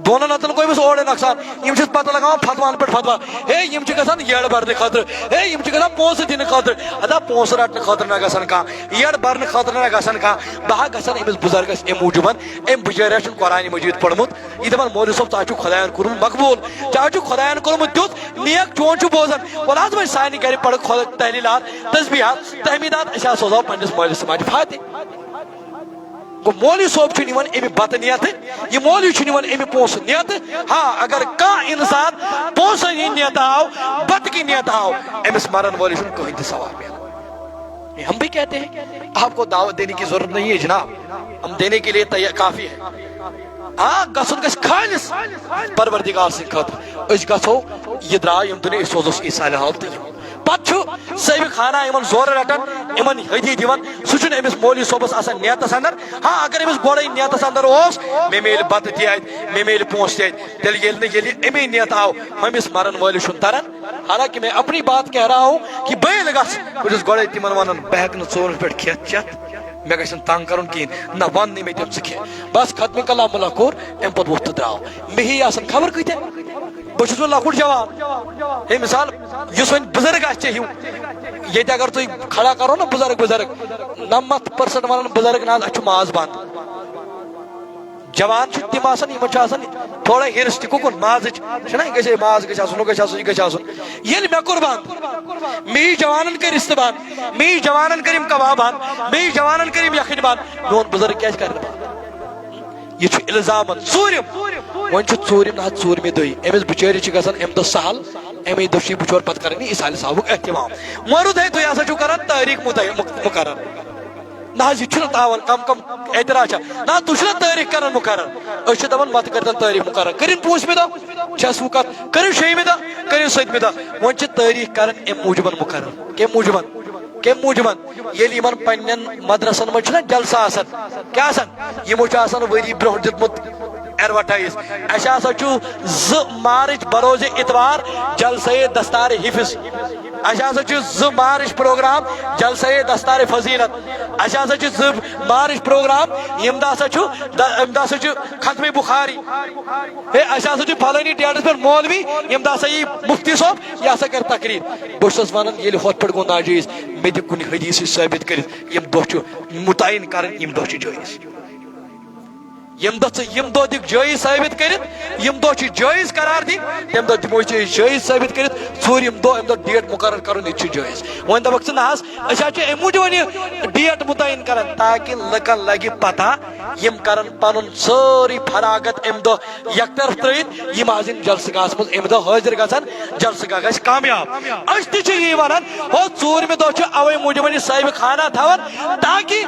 دۄن ہتن گوٚو أمِس اورے نۄقصان۔ یِم چھِس پتہٕ لگاوان فتوان پٮ۪ٹھ فتوا۔ ہے، یِم چھِ گژھان یٔڑ برنہٕ خٲطرٕ، ہے، یِم چھِ گژھان پونٛسہٕ دِنہٕ خٲطرٕ۔ ادا، پونٛسہٕ رٹنہٕ خٲطرٕ نہ گژھن کانٛہہ، یٔڑ برنہٕ خٲطرٕ نہ گژھن کانٛہہ۔ بہٕ ہا گژھن أمِس بُزرگس اَمہِ موٗجوٗبن، أمۍ بِچٲرۍ چھُنہٕ قرآنِ مجیٖد پوٚرمُت۔ یہِ دَپان، "مولوی صٲب، ژٕ ہا چھُکھ خۄدایَن کوٚرمُت مقبوٗل، ژےٚ ہا چھُکھ خۄدایَن کوٚرمُت تیُتھ، نیک چون چھُ بوزان۔ وَلہٕ حظ، وۄنۍ سانہِ گَرِ پَرٕ خۄدا تحلیٖلات، تسبیٖحات، تحمیٖدات، أسۍ ہا سوزہو پنٛنِس مٲلِس ماجہِ فاتح۔" گوٚو، مولوی صٲب چھُنہٕ یِوان اَمہِ بَتہٕ نِیَتہٕ، یہِ مولوی چھُنہٕ یِوان اَمہِ پونٛسہٕ نِیَتہٕ۔ ہاں، اگر کانٛہہ اِنسان پونٛسَن ہِنٛدۍ نِیَتہٕ آو، بَتہٕ کِنۍ نِیَتہٕ آو، أمِس مَرَن وٲلِس چھُنہٕ کٕہٕنۍ تہِ ثواب مِلان۔ یہ ہم بھی کہتے ہیں، آپ کو دعوت دینے کی ضرورت نہیں ہے جناب، ہم دینے کے لیے تیار، کافی ہے۔ آ، گژھُن گژھِ خالص پروردگار سٕنٛدِ خٲطرٕ۔ أسۍ گژھو، یہِ درٛاو ییٚمہِ دُنیا، أسۍ سوزوس عیسیٰ علیہ السلام تہٕ یِم۔ پتہٕ چھُ صٲحبِ خانہ یِمن زورٕ رٹان، یِمن ہدی دِوان۔ سُہ چھُنہٕ أمِس مولوی صٲبس آسان نیتس اندر۔ ہاں، اگر أمِس گۄڈے نیتس اندر اوس، مےٚ میلہِ بتہٕ تہِ اتہِ، مےٚ میلہِ پونٛسہٕ تہِ اتہِ، تیٚلہِ ییٚلہِ نہٕ، ییٚلہِ اَمے نیتہٕ آو، ہُمِس مرن وٲلِس چھُنہٕ تران۔ حالانکہ میں اپنی بات کہہ رہا ہوں کہ بہٕ ییٚلہِ گژھٕ، بہٕ چھُس گۄڈَے تِمن وَنان، بہٕ ہٮ۪کہٕ نہٕ ژوٗنٛٹھۍ پٮ۪ٹھ کھٮ۪تھ چٮ۪تھ، مےٚ گژھِ نہٕ تنٛگ کَرُن کِہیٖنۍ، نہ وَن نہٕ مےٚ تِم ژٕ کھےٚ۔ بس ختمِ کلام اللہ کوٚر، اَمہِ پَتہٕ ووٚتھ تہٕ درٛاو۔ مےٚ ہی آسَن خبر کۭتیٛاہ، بہٕ چھُس وۄنۍ لۄکُٹ جوان۔ ہے مثال، یُس وۄنۍ بُزرگ آسہِ ژےٚ ہیوٗ، ییٚتہِ اگر تُہۍ کھڑا کَرو نا بُزرگ بُزرگ، نَمَتھ پٔرسَنٛٹ وَنَن بُزرگ، نہ حظ، اَسہِ چھُ ماز بنٛد۔ جوان چھِ تِم آسان، یِمن چھُ آسان تھوڑا ہِرس تہِ، کُکُن مازٕچ چھِنہ، یہِ گژھِ ہے، ماز گژھِ آسُن، ہُہ گژھِ آسُن، یہِ گژھِ آسُن۔ ییٚلہِ مےٚ کوٚر بنٛد، مےٚ یی جوانن کٔرۍ رِستہٕ بنٛد، مےٚ یی جوانن کٔرۍ یِم کباب بنٛد، مےٚ یی جوانن کٔرۍ یِم یَکھٕنۍ بنٛد، میون بُزرگ کیٛازِ کرِ نہٕ بنٛد؟ یہِ چھُ الزامن ژوٗرِم۔ وۄنۍ چھُ ژوٗرِم نہ حظ، ژوٗرمہِ دۄہہِ أمِس بِچٲرِس چھِ گژھان اَمہِ دۄہ سہل، اَمے دۄہ چھُ یہِ بِچور پتہٕ کران یہِ عیسیٰ علیہ السلامُک احتمام۔ وۄنۍ روٗد ہے، تُہۍ ہسا چھِو کران تٲریٖخ مُتعین-، مُق-، مُقرر۔ نہ حظ، یہِ چھُنہٕ تاوان، کم کم اعتراض چھا؟ نہ، تُہۍ چھِو نہ تٲریٖخ کران مُقرر۔ أسۍ چھِ دَپان، مَتہٕ کٔرۍتن تٲریٖخ مُقرر۔ کٔرِن پوٗنٛژمہِ دۄہ، چھَس ہُہ کَتھ، کٔرِو شیٚیِمہِ دۄہ، کٔرِو سٔتمہِ دۄہ۔ وۄنۍ چھِ تٲریٖخ کران اَمہِ موٗجوٗبَن مُقرر۔ کَمہِ موٗجوٗبَن؟ کَمہِ موٗجوٗبَن؟ ییٚلہِ یِمَن پنٛنٮ۪ن مدرسَن منٛز چھُنہ جلسہٕ آسان، کیٛاہ آسان؟ یِمو چھُ آسان ؤری برٛونٛہہ دیُتمُت advertise۔ اَسہِ ہسا چھُ زٕ مارچ بروز اتوار جلسہ دستار حفظ۔ اَسہِ ہسا چھُ زٕ مارچ پروگرام جلسہ دستار فضیلت۔ اَسہِ ہسا چھُ زٕ مارچ پروگرام، ییٚمہِ دۄہ ہسا چھُ د-، اَمہِ دۄہ ہسا چھُ ختمِ بخاری۔ ہے، اَسہِ ہسا چھُ فلٲنی ڈیٹس پٮ۪ٹھ مولوی، ییٚمہِ دۄہ ہسا یی مفتی صٲب، یہِ ہسا کرِ تقریر۔ بہٕ چھُس وَنان، ییٚلہِ ہُتھ پٮ۪ٹھ گوٚو ناجٲیز، مےٚ دِ کُنہِ حدیثٕچ ثٲبت کٔرِتھ، یِم دۄہ چھُ مُتعین کرٕنۍ، یِم دۄہ چھِ جٲیز۔ ییٚمہِ دۄہ ژٕ یِم دۄہ دِکھ جٲیز ثٲبت کٔرِتھ، یِم دۄہ چھِ جٲیز قرار دِنۍ، تَمہِ دۄہ دِمو أسۍ ژےٚ أسۍ جٲیز ثٲبت کٔرِتھ۔ ژوٗرِم دۄہ، اَمہِ دۄہ ڈیٹ مُقرر کَرُن، یہِ تہِ چھُ جٲیز۔ وۄنۍ دَپَکھ ژٕ، نہ حظ، أسۍ حظ چھِ اَمہِ موٗجوٗب وۄنۍ یہِ ڈیٹ مُتعین کَران، تاکہِ لُکَن لَگہِ پَتہ، یِم کَرَن پَنُن سٲرٕے فراغت اَمہِ دۄہ یکطرف ترٲیِتھ، یِم آسن جلسہٕ گاہس منٛز امہِ دۄہ حٲضِر گژھن، جلسہٕ گاہ گژھِ کامیاب۔ أسۍ تہِ چھِ یی ونان، ہو، ژوٗرمہِ دۄہ چھُ اوے موٗجوٗب یہِ صٲحبِ خانہ تھاوان، تاکہِ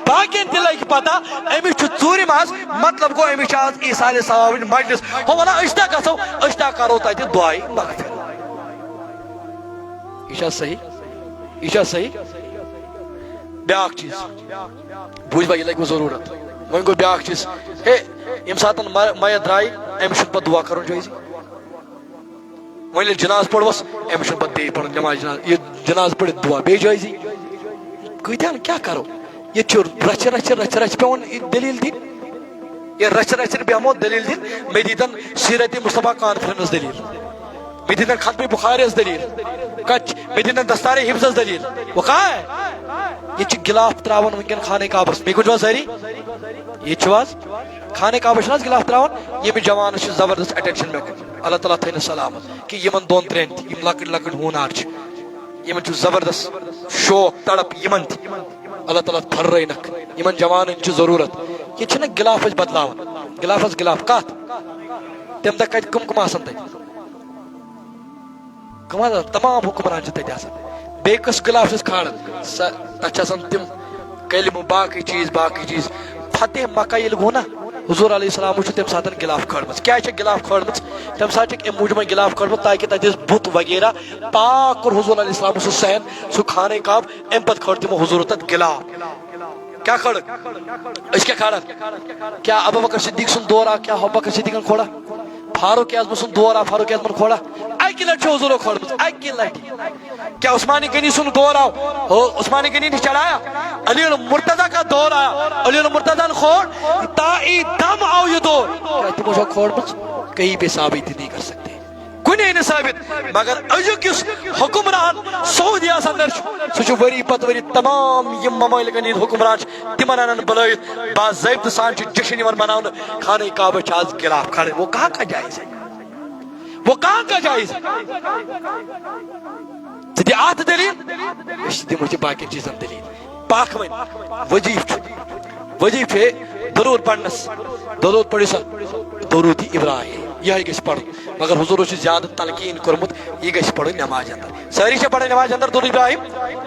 باقین تہِ لگہِ پتہ، أمِس چھُ ژوٗرِم آز، مطلب گوٚو، أمِس چھِ آز عیسیٰ علیہ السلامٕچ مجلس۔ ہو، ونان، أسۍ تہِ گژھو، أسۍ تہِ کرو تتہِ دعایہِ مغفرت۔ یہِ چھا صحیح؟ یہِ چھا صحیح؟ بیاکھ چیٖز۔ بوٗزِو، یہِ لَگہِ وۄنۍ ضروٗرت۔ وۄنۍ گوٚو بیٛاکھ چیٖز، ہے، ییٚمہِ ساتہٕ مَ-، مَیَت درٛاے، أمِس چھُنہٕ پَتہٕ دُعا کَرُن جٲیزٕے۔ وۄنۍ ییٚلہِ جِنازٕ پوٚرمَس، أمِس چھُنہٕ پَتہٕ بیٚیہِ پَرُن نٮ۪ماز جِنازٕ، یہِ جِنازٕ پٔرِتھ دُعا بیٚیہِ جٲیزٕے۔ کۭتیٛاہ نہٕ کیٛاہ کَرو؟ ییٚتہِ چھُ رَچھِ رَچھِ، رَچھِ رَچھِ پٮ۪وان یہِ دٔلیٖل دِنۍ۔ یہِ رَچھِ رَچھِ بیٚہمو دٔلیٖل دِنۍ، مےٚ دیٖتَن سیٖرت مصطفیٰ کانفرنس دٔلیٖل۔ مےٚ دِتن ختم بخاری یس دلیل۔ کچھ، مےٚ دِتن دستار حفظس دلیل۔ وہ کہاں ہے؟ یہ چھِ غلاف تراوان وٕنکیٚن خانہ کعبس۔ مےٚ کُن چھِو حظ سٲری؟ ییٚتہِ چھِو حظ؟ خانہ کعبس چھِنہٕ حظ غلاف تراوان؟ ییٚمہِ جوانس چھِ زبردست attention مےٚ کُن۔ اللہ تعالیٰ تھٲینس سلامت۔ کہِ یِمن دۄن ترٛٮ۪ن تہِ، یِم لۄکٕٹۍ لۄکٕٹۍ ہوٗنار چھِ، یِمن چھُ زبردست شوق، تڑپ یِمن تہِ۔ اللہ تعالیٰ پھررٲینکھ۔ یِمن جوانن چھِ ضروٗرت۔ ییٚتہِ چھِنہ غلاف أسۍ بدلاوان۔ غلاف حظ غلاف۔ کتھ؟ تمہِ دۄہ کتہِ کٕم کٕم آسن تتہِ؟ کٕم حظ؟ تمام حکمران چھِ تَتہِ آسان۔ بیٚیہِ کُس غلاف چھِس کھالان؟ سۄ، تَتھ چھِ آسان تِم کلمہٕ، باقٕے چیٖز، باقٕے چیٖز۔ فتح مکہ ییٚلہِ گوٚو نا، حضور علیہ السلام چھُ تَمہِ ساتہٕ غلاف کھٲلمٕژ۔ کیٛازِ چھِ غلاف کھٲلمٕژ؟ تَمہِ ساتہٕ چھِکھ اَمہِ موٗجوٗب غلاف کھٲلمٕژ تاکہِ تَتہِ ٲسۍ بُت وغیرہ پاک کوٚر حضور علیہ السلام سُہ صحن، سُہ خانہ کعب، اَمہِ پَتہٕ کھٲل تِمو حضوٗرَس تَتھ غلاف۔ کیٛاہ کھٲلٕکھ؟ أسۍ کیٛاہ کھالان؟ کیٛاہ ابو بکر صدیق سُنٛد دور آو؟ کیٛاہ ابو بکر صدیقن کھوڑا؟ فاروق اعظم سُنٛد دور آو؟ فاروق اعظمن کھوڑا؟ اَکہِ اکہِ لٹہِ چھُ حضوٗرو کھولمُت، اکہِ لٹہِ۔ کیا عثمان غنی سُنٛد دور آو؟ ہو، عثمان غنی نِش چڑھایا؟ علی المرتضی کا دور آیا؟ علی المرتضی نے کھول، تا ای دم آو یہ دور۔ کیا تِمو چھا کھولمُت؟ کہیں پہ ثابت نہیں کر سکتے۔ کُنے نہٕ ثٲبت۔ مگر أزیُک یُس حُکمران سعودیَس اندر چھُ، سُہ چھُ ؤری پتہٕ ؤری تمام یِم ممٲلکن ہٕنٛدۍ حُکمران چھِ، تِمن انان بُلٲوِتھ، باضٲبطہٕ سان چھُ جشن یِوان مناونہٕ۔ خانہ کعبہ چھُ آز غلاف کھڑے، وہ کہاں کا جائز ہے؟ وہ کہاں کا جائز ہے؟ ژٕ دِ اتھ دلیل، أسۍ دِمو ژےٚ باقین چیٖزن دلیل۔ پکھ وۄنۍ۔ وظیفہٕ چھُ، وظیفہٕ چھُ درود پرنس۔ درود پٔرِو سا، درود ابراہیم، یِہوٚے گژھِ پرُن۔ مگر حضوٗرو چھُ زیادٕ تلقین کوٚرمُت، یہِ گژھِ پرُن نمازِ اندر۔ سٲری چھا پران نمازِ اندر درود ابراہیم؟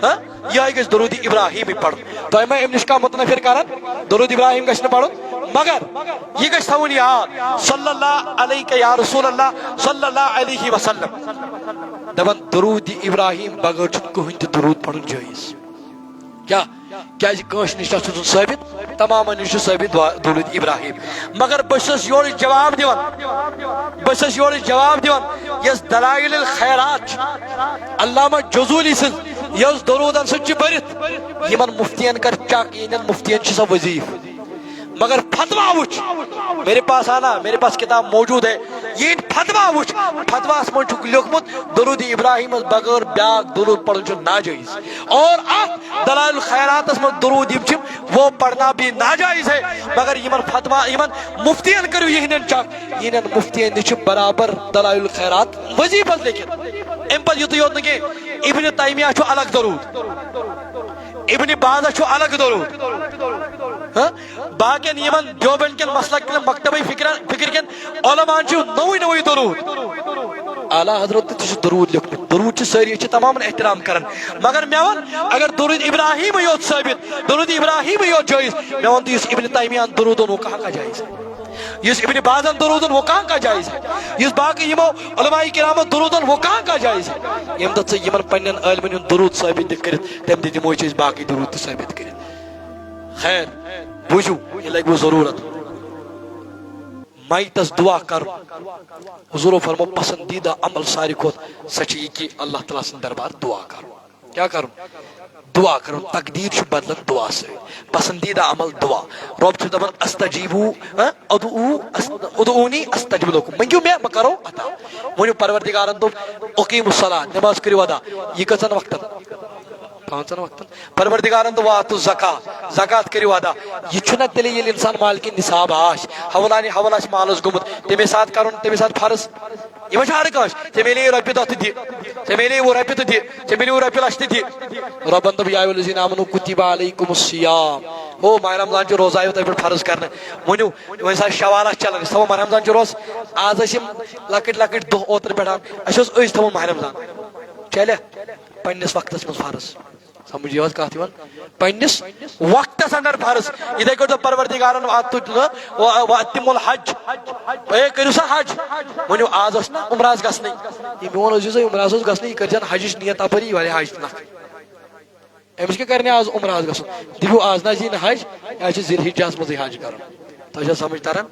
ہاں؟ یِہوٚے گژھِ درود ابراہیمی پرُن۔ تۄہہِ ما امہِ نِش کانٛہہ متنفر کران؟ درود ابراہیم گژھِ نہٕ پرُن، مگر یہِ گژھِ تھاوُن یاد، صلی اللہ علیک یا رسول اللہ، صلی اللہ علیہ وسلم۔ دپان درود ابراہیم بغٲر چھُنہٕ کٕہٕنۍ تہِ درود پرُن جٲیز۔ کیا؟ کیازِ کٲنٛسہِ نِش چھُ سُہ ثٲبت، تمامن نِش چھُ ثٲبت دعا، درود ابراہیم۔ مگر بہٕ چھُس یورٕ جواب دِوان، بہٕ چھُس یورٕ جواب دِوان، یۄس دلائل الخیرات چھِ، علامہ جزولی سٕنٛز، یۄس درودن سۭتۍ چھِ بٔرِتھ، یِمن مفتین کر چیک، یِہنٛدٮ۪ن مفتین چھِ سۄ وظیفہٕ۔ مگر فتوا وٕچھ، میرے پاس آنا، میرے پاس کتاب موجود ہے، یِہنٛدۍ فتوا وٕچھ، فتواہس منٛز چھُکھ لیوٚکھمُت، درود ابراہیمس بغٲر بیاکھ درود پرُن چھُ ناجٲیز۔ اور اتھ دلائل الخیراتس منٛز درود یِم چھِ، وہ پڑھنا بھی ناجائز ہے۔ مگر یِمن فتوا، یِمن مفتین کٔرِو یِہنٛدٮ۪ن چیک، یِہنٛدٮ۪ن مفتین نِش چھُ برابر دلائل الخیرات وظیفس لیکھِتھ۔ امہِ پتہٕ یُتُے یوت نہٕ کینٛہہ، ابن تیمیہ چھُ الگ درود۔ ابن بازس چھُ الگ درود۔ ہاں؟ باقین یِمن دیوبند کٮ۪ن مسلک کٮ۪ن مکتبی فکر، فکر کٮ۪ن علماہن چھُ نوٚوُے نوٚوُے درود۔ اعلیٰ حضرت تہِ چھُ درود لیوٚکھمُت۔ درود چھِ سٲری، أسۍ چھِ تمامن احترام کران۔ مگر مےٚ ووٚن، اگر درود ابراہیمٕے یوت ثٲبت، درود ابراہیمٕے یوت جٲیز، مےٚ ووٚن تہٕ یُس ابن تیمیہ ہن درود اوٚن، وہ کہاں کا جائز ہے؟ یُس ابن بازن درود اوٚن، وہ کہاں کا جائز ہے؟ یُس باقی یِمو علماء کرامو درود اوٚن، وہ کہاں کا جائز ہے؟ ییٚمہِ دۄہ ژٕ یِمن پننٮ۪ن عٲلمن ہُنٛد درود ثٲبت دِکھ کٔرِتھ، تمہِ دۄہ دِمو أسۍ أسۍ باقی درود تہِ ثٲبت کٔرِتھ۔ خیر، بوٗزِو، یہِ لگہِ وۄنۍ ضروٗرت۔ میتس دعا کرُن۔ حضورو فرمو، پسندیدہ عمل ساروی کھۄتہٕ سۄ چھِ یہِ کہِ اللہ تعالیٰ سٕنٛدِ دربار دعا کرُن۔ کیٛاہ کرُن؟ دعا کرُن۔ تقدیٖر چھُ بدلان دعا سۭتۍ۔ پسندیدہ عمل دعا۔ رۄب چھُ دپان، "استجیبو، ہاں، ادعو، است-، ادعونی استجب لکم۔" مٔنگِو مےٚ، بہٕ کرو عطا۔ ؤنِو پروردگارن دوٚپ، "اقیموا الصلاۃ"، نماز کٔرِو ادا۔ یہِ کٔژن وقتن؟ پانٛژن وقتن۔ پروردگارن دوٚپ، "وآتوا الزکاۃ"، زکات کٔرِو ادا۔ یہِ چھُنہ تیٚلہِ ییٚلہِ انسان مالکہِ نصاب آسہِ، حولانی حول آسہِ مالس گوٚمُت، تمے ساتہٕ کرُن، تمے ساتہٕ فرض۔ یہِ ما چھُ ہر کٲنٛسہِ؟ ژےٚ میلے رۄپیہِ دَہ تہٕ دِ، ژےٚ میلے وُہ رۄپیہِ تہٕ دِ، ژےٚ میلیو رۄپیہِ لچھ تہِ دِ۔ رۄبن دوٚپ، "یا ایھا الذین آمنوا کتب علیکم الصیام"، او ماہِ رمضان چھُ روزہ آیو تۄہہِ پٮ۪ٹھ فرض کرنہٕ۔ ؤنِو، وۄنۍ سا شوال آسہِ چلان، أسۍ تھاوو ماہِ رمضان چھُ روزٕ۔ آز ٲسۍ یِم لۄکٕٹۍ لۄکٕٹۍ دۄہ اوترٕ پٮ۪ٹھ، اَسہِ اوس أزۍ تھاوُن ماہِ رمضان۔ چلے پننِس وقتس منٛز فرض۔ سمجھ یِوان کتھ یِوان؟ پننِس وقتس اندر فرض۔ یِتھے کٲٹھۍ دوٚپ پروردگارن، "وَأَتِمُّ الْحَجَّ"، اے، کٔرِو سا حج۔ ؤنِو، آز اوس نہ عمرہ آز گژھنٕے۔ یہِ میون عزیزو، عمرہ آز اوس گژھنٕے، یہِ کٔرۍزٮ۪ن حجٕچ نیت اپٲری، یہِ والہِ حج تہِ نکھٕ۔ أمِس کیٛاہ کرنہِ آز عمرہ آز گژھُن؟ دِپِو، آز نہ حظ یی نہٕ حج، یہِ حظ چھِ ذی الحجہ ہس منٛزٕے حج کرُن۔ تۄہہِ چھا سمجھ تران؟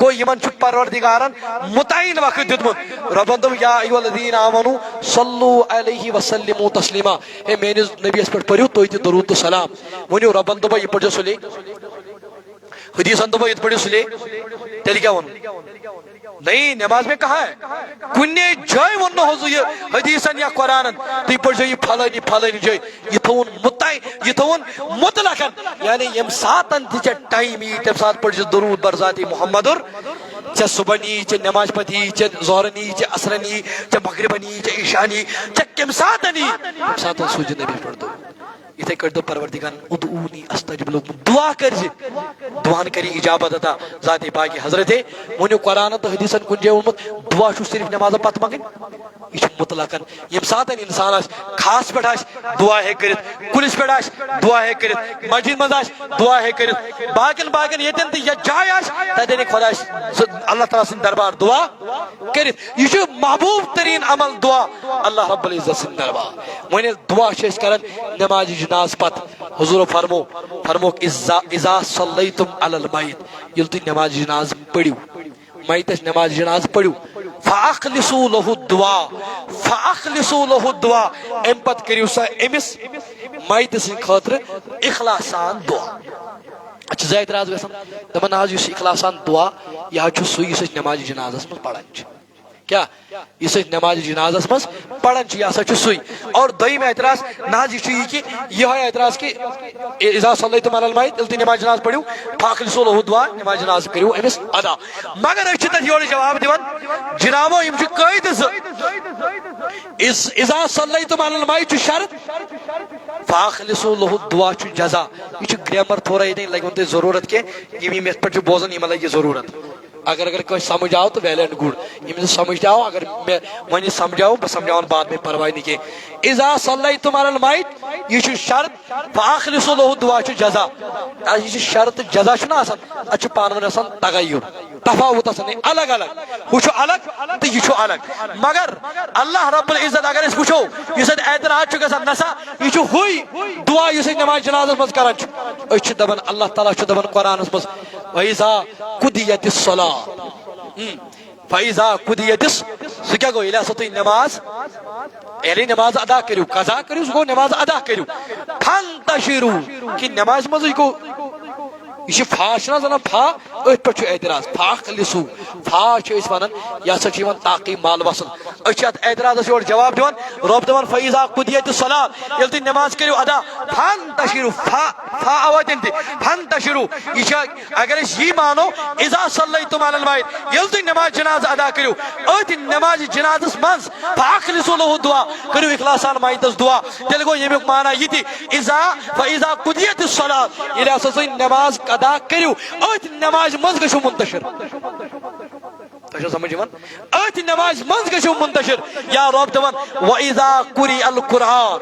گوٚو یِمن چھُ پروردگارن متعین وقت دیُتمُت۔ رۄبن دوٚپ، "یا ایھا الذین آمنوا صلوا علیہ وسلموا تسلیما"، ہے میٲنِس نبیَس پٮ۪ٹھ پٔرِو تُہۍ تہِ درود تہٕ سلام۔ ؤنِو رۄبن دوٚپا یِتھ پٲٹھۍ چھُ سُلے؟ حدیثن دوٚپا یِتھ پٲٹھۍ چھُ سُلے؟ تیٚلہِ کیٛاہ ووٚن؟ نہیں، نماز میں کہاں ہے؟ کُنے جایہِ ووٚن نہٕ حضور یہِ حدیثن یا قرآنن، تُہۍ پٔرۍزیو یہِ فلٲنی فلٲنی جایہِ۔ یہِ تھوٚوُن متعین، یہِ تھوٚوُن مطلقاً۔ یعنی ییٚمہِ ساتَن تہِ ژےٚ ٹایم یی، تَمہِ ساتہٕ پٔرۍزِ درود بر ذاتِ محمدُر۔ ژےٚ صُبحن یی، ژےٚ نماز پتہٕ یی، ژےٚ ظہرن یی، ژےٚ عصرن یی، ژےٚ مغربن یی، ژےٚ عشاءن یی، ژےٚ کَمہِ ساتَن یی، تَمہِ ساتَن سوٗزِ نبی پٮ۪ٹھ درود۔ یِتھَے کٲٹھۍ دوٚپ پروردگارن، "ادعونی استجب لکم"، دعا کٔرۍزِ، دعاہن کَرِ اجابت عطا ذاتِ پاکِ حضرتِ۔ ؤنِو قرآنن تہٕ حدیثن کُنہِ جایہِ ووٚنمُت، دعا چھُ صرف نمازن پتہٕ منٛگٕنۍ؟ یہِ چھُ مطلقاً۔ ییٚمہِ ساتَن اِنسان آسہِ، خاص پٮ۪ٹھ آسہِ، دُعا ہیٚکہِ کٔرِتھ، کُلِس پٮ۪ٹھ آسہِ، دُعا ہیٚکہِ کٔرِتھ، مسجد منٛز آسہِ، دُعا ہیٚکہِ کٔرِتھ، باقین باقین ییٚتٮ۪ن تہِ یَتھ جایہِ آسہِ، تَتٮ۪ن ہیٚکہِ خۄداے س-، اللہ تعالیٰ سٕنٛدِ دربار دُعا کٔرِتھ۔ یہِ چھُ محبوب تریٖن عمل دُعا اللہ رب العزت سٕنٛدِ دربار۔ وۄنۍ ییٚلہِ دُعا چھِ أسۍ کران نمازِ جناز پتہٕ، حضوٗرو فرمو، فرموکھ، "اذا، اذا صلیتم علی المیت"، ییٚلہِ تُہۍ نمازِ جناز پٔرِو، میتس نماز جناز پٔرِو، فَأَخْلِصُوا لَهُ الدُّعَاءَ، فَأَخْلِصُوا لَهُ الدُّعَاءَ۔ اَمہِ پتہٕ کٔرِو سا أمِس میتہِ سٕنٛدِ خٲطرٕ اخلاص سان دُعا۔ اَتھ چھِ زٕ اعتراض گژھان، دَپان، نہ حظ، یُس یہِ اخلاص سان دُعا، یہِ حظ چھُ سُے، یُس أسۍ نٮ۪مازِ جنازس منٛز پران چھِ۔ کیٛاہ؟ یُس أسۍ نٮ۪مازِ جنازس منٛز پران چھِ، یہِ ہسا چھُ سُے۔ اور دوٚیِم اعتراض، نہ حظ، یہِ چھُ یہِ کہِ یِہوٚے اعتراض کہِ اذا صلیتم علی المیت، ییٚلہِ تُہۍ نٮ۪مازِ جناز پٔرِو، فاخلصوا لہو الدعاء، نٮ۪مازِ جناز کٔرِو أمِس ادا۔ مگر أسۍ چھِ تَتھ یورٕ جواب دِوان، جنابو، یِم چھِ قٲعدٕ زٕ۔ اِذ-، اذا صلیتم علی المیت چھُ شرط، فاخلصوا لہو الدعاء چھُ جزا۔ یہِ چھُ گرٛیمر تھوڑا ییٚتٮ۪ن، لگہِ وۄنۍ تۄہہِ ضروٗرت کینٛہہ، یِم یِم یَتھ پٮ۪ٹھ چھِ بوزان، یِمن لگہِ یہِ ضروٗرت۔ اگر، اگر کٲنٛسہِ سمجھ آو تہٕ well and good، ییٚمِس نہٕ سمجھ تہِ آو، اگر مےٚ وۄنۍ یہِ سمجھ آو، بہٕ سمجھاوَن بعد میں، پرواے نہٕ کینٛہہ۔ اذا صلیتم علی المیت، یہِ چھُ شرط، فاخلصوا لہو الدعاء چھُ جزا۔ آ، یہِ چھُ شرط جزا چھُنہ آسان، اَتھ چھُ پانہٕ ؤنۍ آسان تغیر، تفاوت آسان، یہِ الگ الگ، ہُہ چھُ الگ تہٕ یہِ چھُ الگ۔ مگر اللہ رب العزت، اگر أسۍ وٕچھو، یُس اَتہِ اعتراض چھُ گژھان، نسا، یہِ چھُ ہُے دعا یُس أسۍ نماز جنازس منٛز کران چھِ۔ أسۍ چھِ دپان، اللہ تعالیٰ چھُ دپان قرآنس منٛز، وَإِذَا قُضِيَتِ الصَّلَاةُ۔ فَإِذَا قُضِيَتِ الصَّلَاةُ۔ سُہ کیٛاہ گوٚو؟ ییٚلہِ ہسا تُہۍ نماز، ییٚلہِ نماز ادا کٔرِو، قضا کٔرِو، سُہ گوٚو نماز ادا کٔرِو۔ فَانتَشِرُوا، کہِ نمازِ منٛزٕے گوٚو۔ یہِ چھِ فا، چھِنہ حظ وَنان فا؟ أتھۍ پٮ۪ٹھ چھُ اعتراض۔ فَأَخْلِصُوا۔ فا چھِ أسۍ وَنان، یہِ ہسا چھِ یِوان تعقیب مال وصل۔ أسۍ چھِ اَتھ اعتراضس یورٕ جواب دِوان۔ رۄب دَپان، فَإِذَا قُضِيَتِ الصَّلَاةُ، ییٚلہِ تُہۍ نماز کٔرِو ادا، فَانتَشِرُوا، فا، فا آوا تٔمۍ تہِ، فَانتَشِرُوا۔ یہِ چھِ، اگر أسۍ یی مانو، اذا صلیتم علی المیت، ییٚلہِ تُہۍ نماز جنازٕ ادا کٔرِو، أتھۍ نماز جنازس منٛز، فَأَخْلِصُوا لَهُ الدُّعَاءَ، کٔرِو اخلاص سان میتس دعا۔ تیٚلہِ گوٚو ییٚمیُک معنی یہِ تہِ، اذا، فَإِذَا قُضِيَتِ الصَّلَاةُ، ییٚلہِ ہسا تُہۍ نماز ادا کٔرِو، أتھۍ نمازِ منٛز گٔژھِو منتشر۔ تۄہہِ چھا سمجھ یِوان؟ أتھۍ نمازِ منٛز گٔژھِو منتشر۔ یا رۄب دَپان، وَإِذَا قُرِئَ الْقُرْآنُ،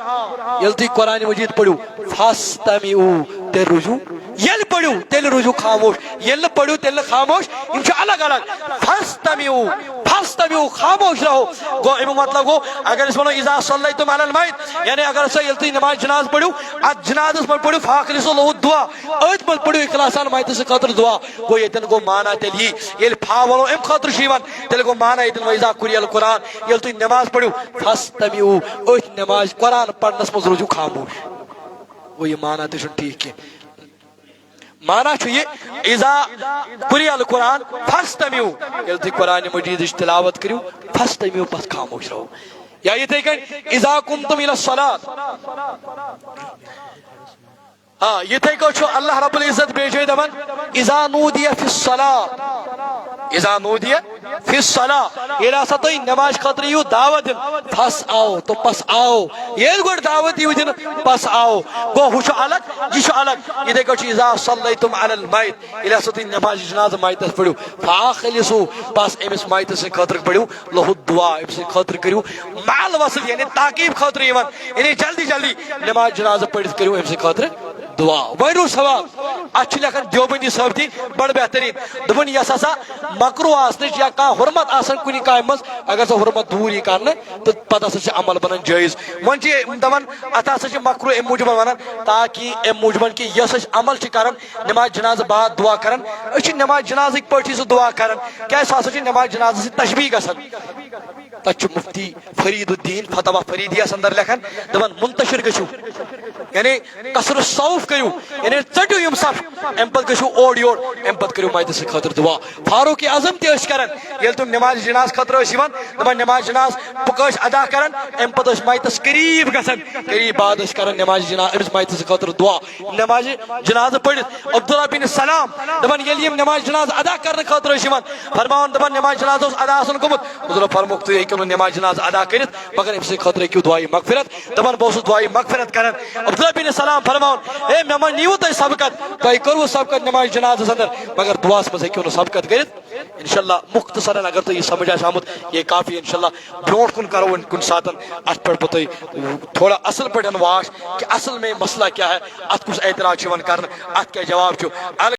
ییٚلہِ تُہۍ قرآنِ مجیٖد پٔرِو، فَاسْتَمِعُوا، تیٚلہِ روٗزِو، ییٚلہِ پٔرِو، تیٚلہِ روٗزِو خاموش، ییٚلہِ نہٕ پٔرِو، تیٚلہِ نہٕ خاموش۔ یِم چھِ الگ الگ۔ فَاسْتَمِعُوا، فَاسْتَمِعُوا، خاموش رہو۔ گوٚو، اَمیُک مطلب گوٚو، اگر أسۍ وَنو، اِذا صَلَّیْتُمْ عَلَى الْمَیِّتِ، یعنی اگر ہسا ییٚلہِ تُہۍ نماز جناز پٔرِو، اَتھ جنازس منٛز پٔرِو، فَأَخْلِصُوا لَهُ الدُّعَاءَ، أتھۍ منٛز پٔرِو اخلاص سان میتس خٲطرٕ دُعا۔ گوٚو، ییٚتٮ۪ن گوٚو معنی تیٚلہِ یی، ییٚلہِ فا وَنو اَمہِ خٲطرٕ چھُ یِوان، تیٚلہِ گوٚو معنی ییٚتٮ۪ن، وَإِذَا قُرِئَ الْقُرْآنُ، ییٚلہِ تُہۍ نماز پٔرِو، فَاسْتَمِعُوا، أتھۍ نمازِ قرآن پرنس منٛز روٗزِو خاموش۔ گوٚو، یہِ معنی تہِ چھُنہٕ ٹھیٖک کینٛہہ۔ معنی چھُ یہِ، اِذا قُرِئَ الْقُرْآنُ فَاسْتَمِعُوا، ییٚلہِ تُہۍ قرآنِ مجیٖدٕچ تِلاوت کٔرِو، فَاسْتَمِعُوا، پتہٕ خاموش رَہو۔ یا یِتھَے کٔنۍ، اِذا قُمْتُمْ إِلَى الصَّلَاةِ، آ، یِتھَے کٔنۍ چھُ اللہ رب العزت بیٚیہِ جایہِ دَپان، اِذا نُودِیَ فِی الصَّلَاةِ، اِذا نُودِیَ فِی الصَّلَاةِ، ییٚلہِ ہسا تُہۍ نمازِ خٲطرٕ یِیِو دعوت دِنہٕ، فَاسْعَوْا، تو پس آو۔ ییٚلہِ گۄڈٕ دعوت یِیِو دِنہٕ، پس آو۔ گوٚو، ہُہ چھُ الگ، یہِ چھُ الگ۔ یِتھَے کٔنۍ چھُ، اِذا صَلَّیْتُمْ عَلَى الْمَیِّتِ، ییٚلہِ ہسا تُہۍ نمازِ جنازٕ میتس پٔرِو، فَأَخْلِصُوا، بس أمِس میتس سٕنٛدِ خٲطرٕ پٔرِو، لَهُ الدُّعَاءَ، أمۍ سٕنٛدِ خٲطرٕ کٔرِو مال وصل، یعنی تعقیب خٲطرٕ یِوان، یعنی جلدی جلدی نماز جنازٕ پٔرِتھ کٔرِو أمۍ سٕنٛدِ خٲطرٕ دُعا۔ وۄنۍ روٗد سوال، اَتھ چھِ لیکھان دیوبندی صٲب تہِ بڑٕ بہتریٖن، دوٚپُن، یۄس ہسا مکروہ آسنٕچ یا کانٛہہ حرمت آسان کُنہِ کامہِ منٛز، اگر سۄ حرمت دوٗر یی کرنہٕ، تہٕ پتہٕ ہسا چھِ عمل بنان جٲیز۔ وۄنۍ چھِ یِم دپان، اتھ ہسا چھِ مکروہ امہِ موٗجوٗب ونان، تاکہِ امہِ موٗجوٗبن کہِ یۄس أسۍ عمل چھِ کران نماز جنازٕ بعد دعا کران، أسۍ چھِ نماز جنازٕکۍ پٲٹھی سُہ دعا کران، کیازِ سُہ ہسا چھِ نماز جنازس سۭتۍ تشبیہ گژھان۔ تتھ چھُ مفتی فرید الدین فتاوی فریدیس اندر لیکھان، دپان منتشر گٔژھِو، یعنی کثر الصوف کٔرِو، یعنی ژٔٹِو یِم صف، امہِ پتہٕ گٔژھِو اورٕ یور، امہِ پتہٕ کٔرِو میتہِ سٕنٛدِ خٲطرٕ دعا۔ فاروق اعظم تہِ ٲسۍ کران، ییٚلہِ تِم نماز جناز خٲطرٕ ٲسۍ یِوان، دپان نماز جناز پکھ ٲسۍ ادا کران، امہِ پتہٕ ٲسۍ میتس قریب گژھان، قریب بعد ٲسۍ کران نماز جناز أمِس میتہِ سٕنٛدِ خٲطرٕ دعا۔ نماز جنازٕ پٔرِتھ عبداللہ بن سلام دپان، ییٚلہِ یِم نماز جنازٕ ادا کرنہٕ خٲطرٕ ٲسۍ یِوان، فرماوان دپان، نماز جنازٕ اوس ادا آسان گوٚمُت، حضورو فرمووُکھ، تُہۍ ہیٚکِو نہٕ نماز جنازٕ ادا کٔرِتھ، مگر أمۍ سٕنٛدِ خٲطرٕ ہیٚکِو دعایہِ مغفرت۔ دپان، بہٕ اوسُس دعایہِ مغفرت کران۔ عبداللہ بن سلام فرماوان، ہے، مےٚ ما نیٖوٕ تۄہہِ سبقت؟ تۄہہِ کٔروٕ سبقت نماز جنازس اندر، مگر دعاہس منٛز ہیٚکِو نہٕ سبقت کٔرِتھ۔ انشاءاللہ، مختصراً اگر تۄہہِ یہِ سمجھ آسہِ آمُت، یہِ کافی۔ انشاءاللہ، برونٛٹھ کُن کرو وۄنۍ کُنہِ ساتن اتھ پٮ۪ٹھ بہٕ تۄہہِ تھوڑا اصل پٲٹھۍ واش کہِ اصل میں مسئلہ کیا ہے، اتھ کُس اعتراض چھُ یِوان کرنہٕ، اتھ کیٛاہ جواب چھُ۔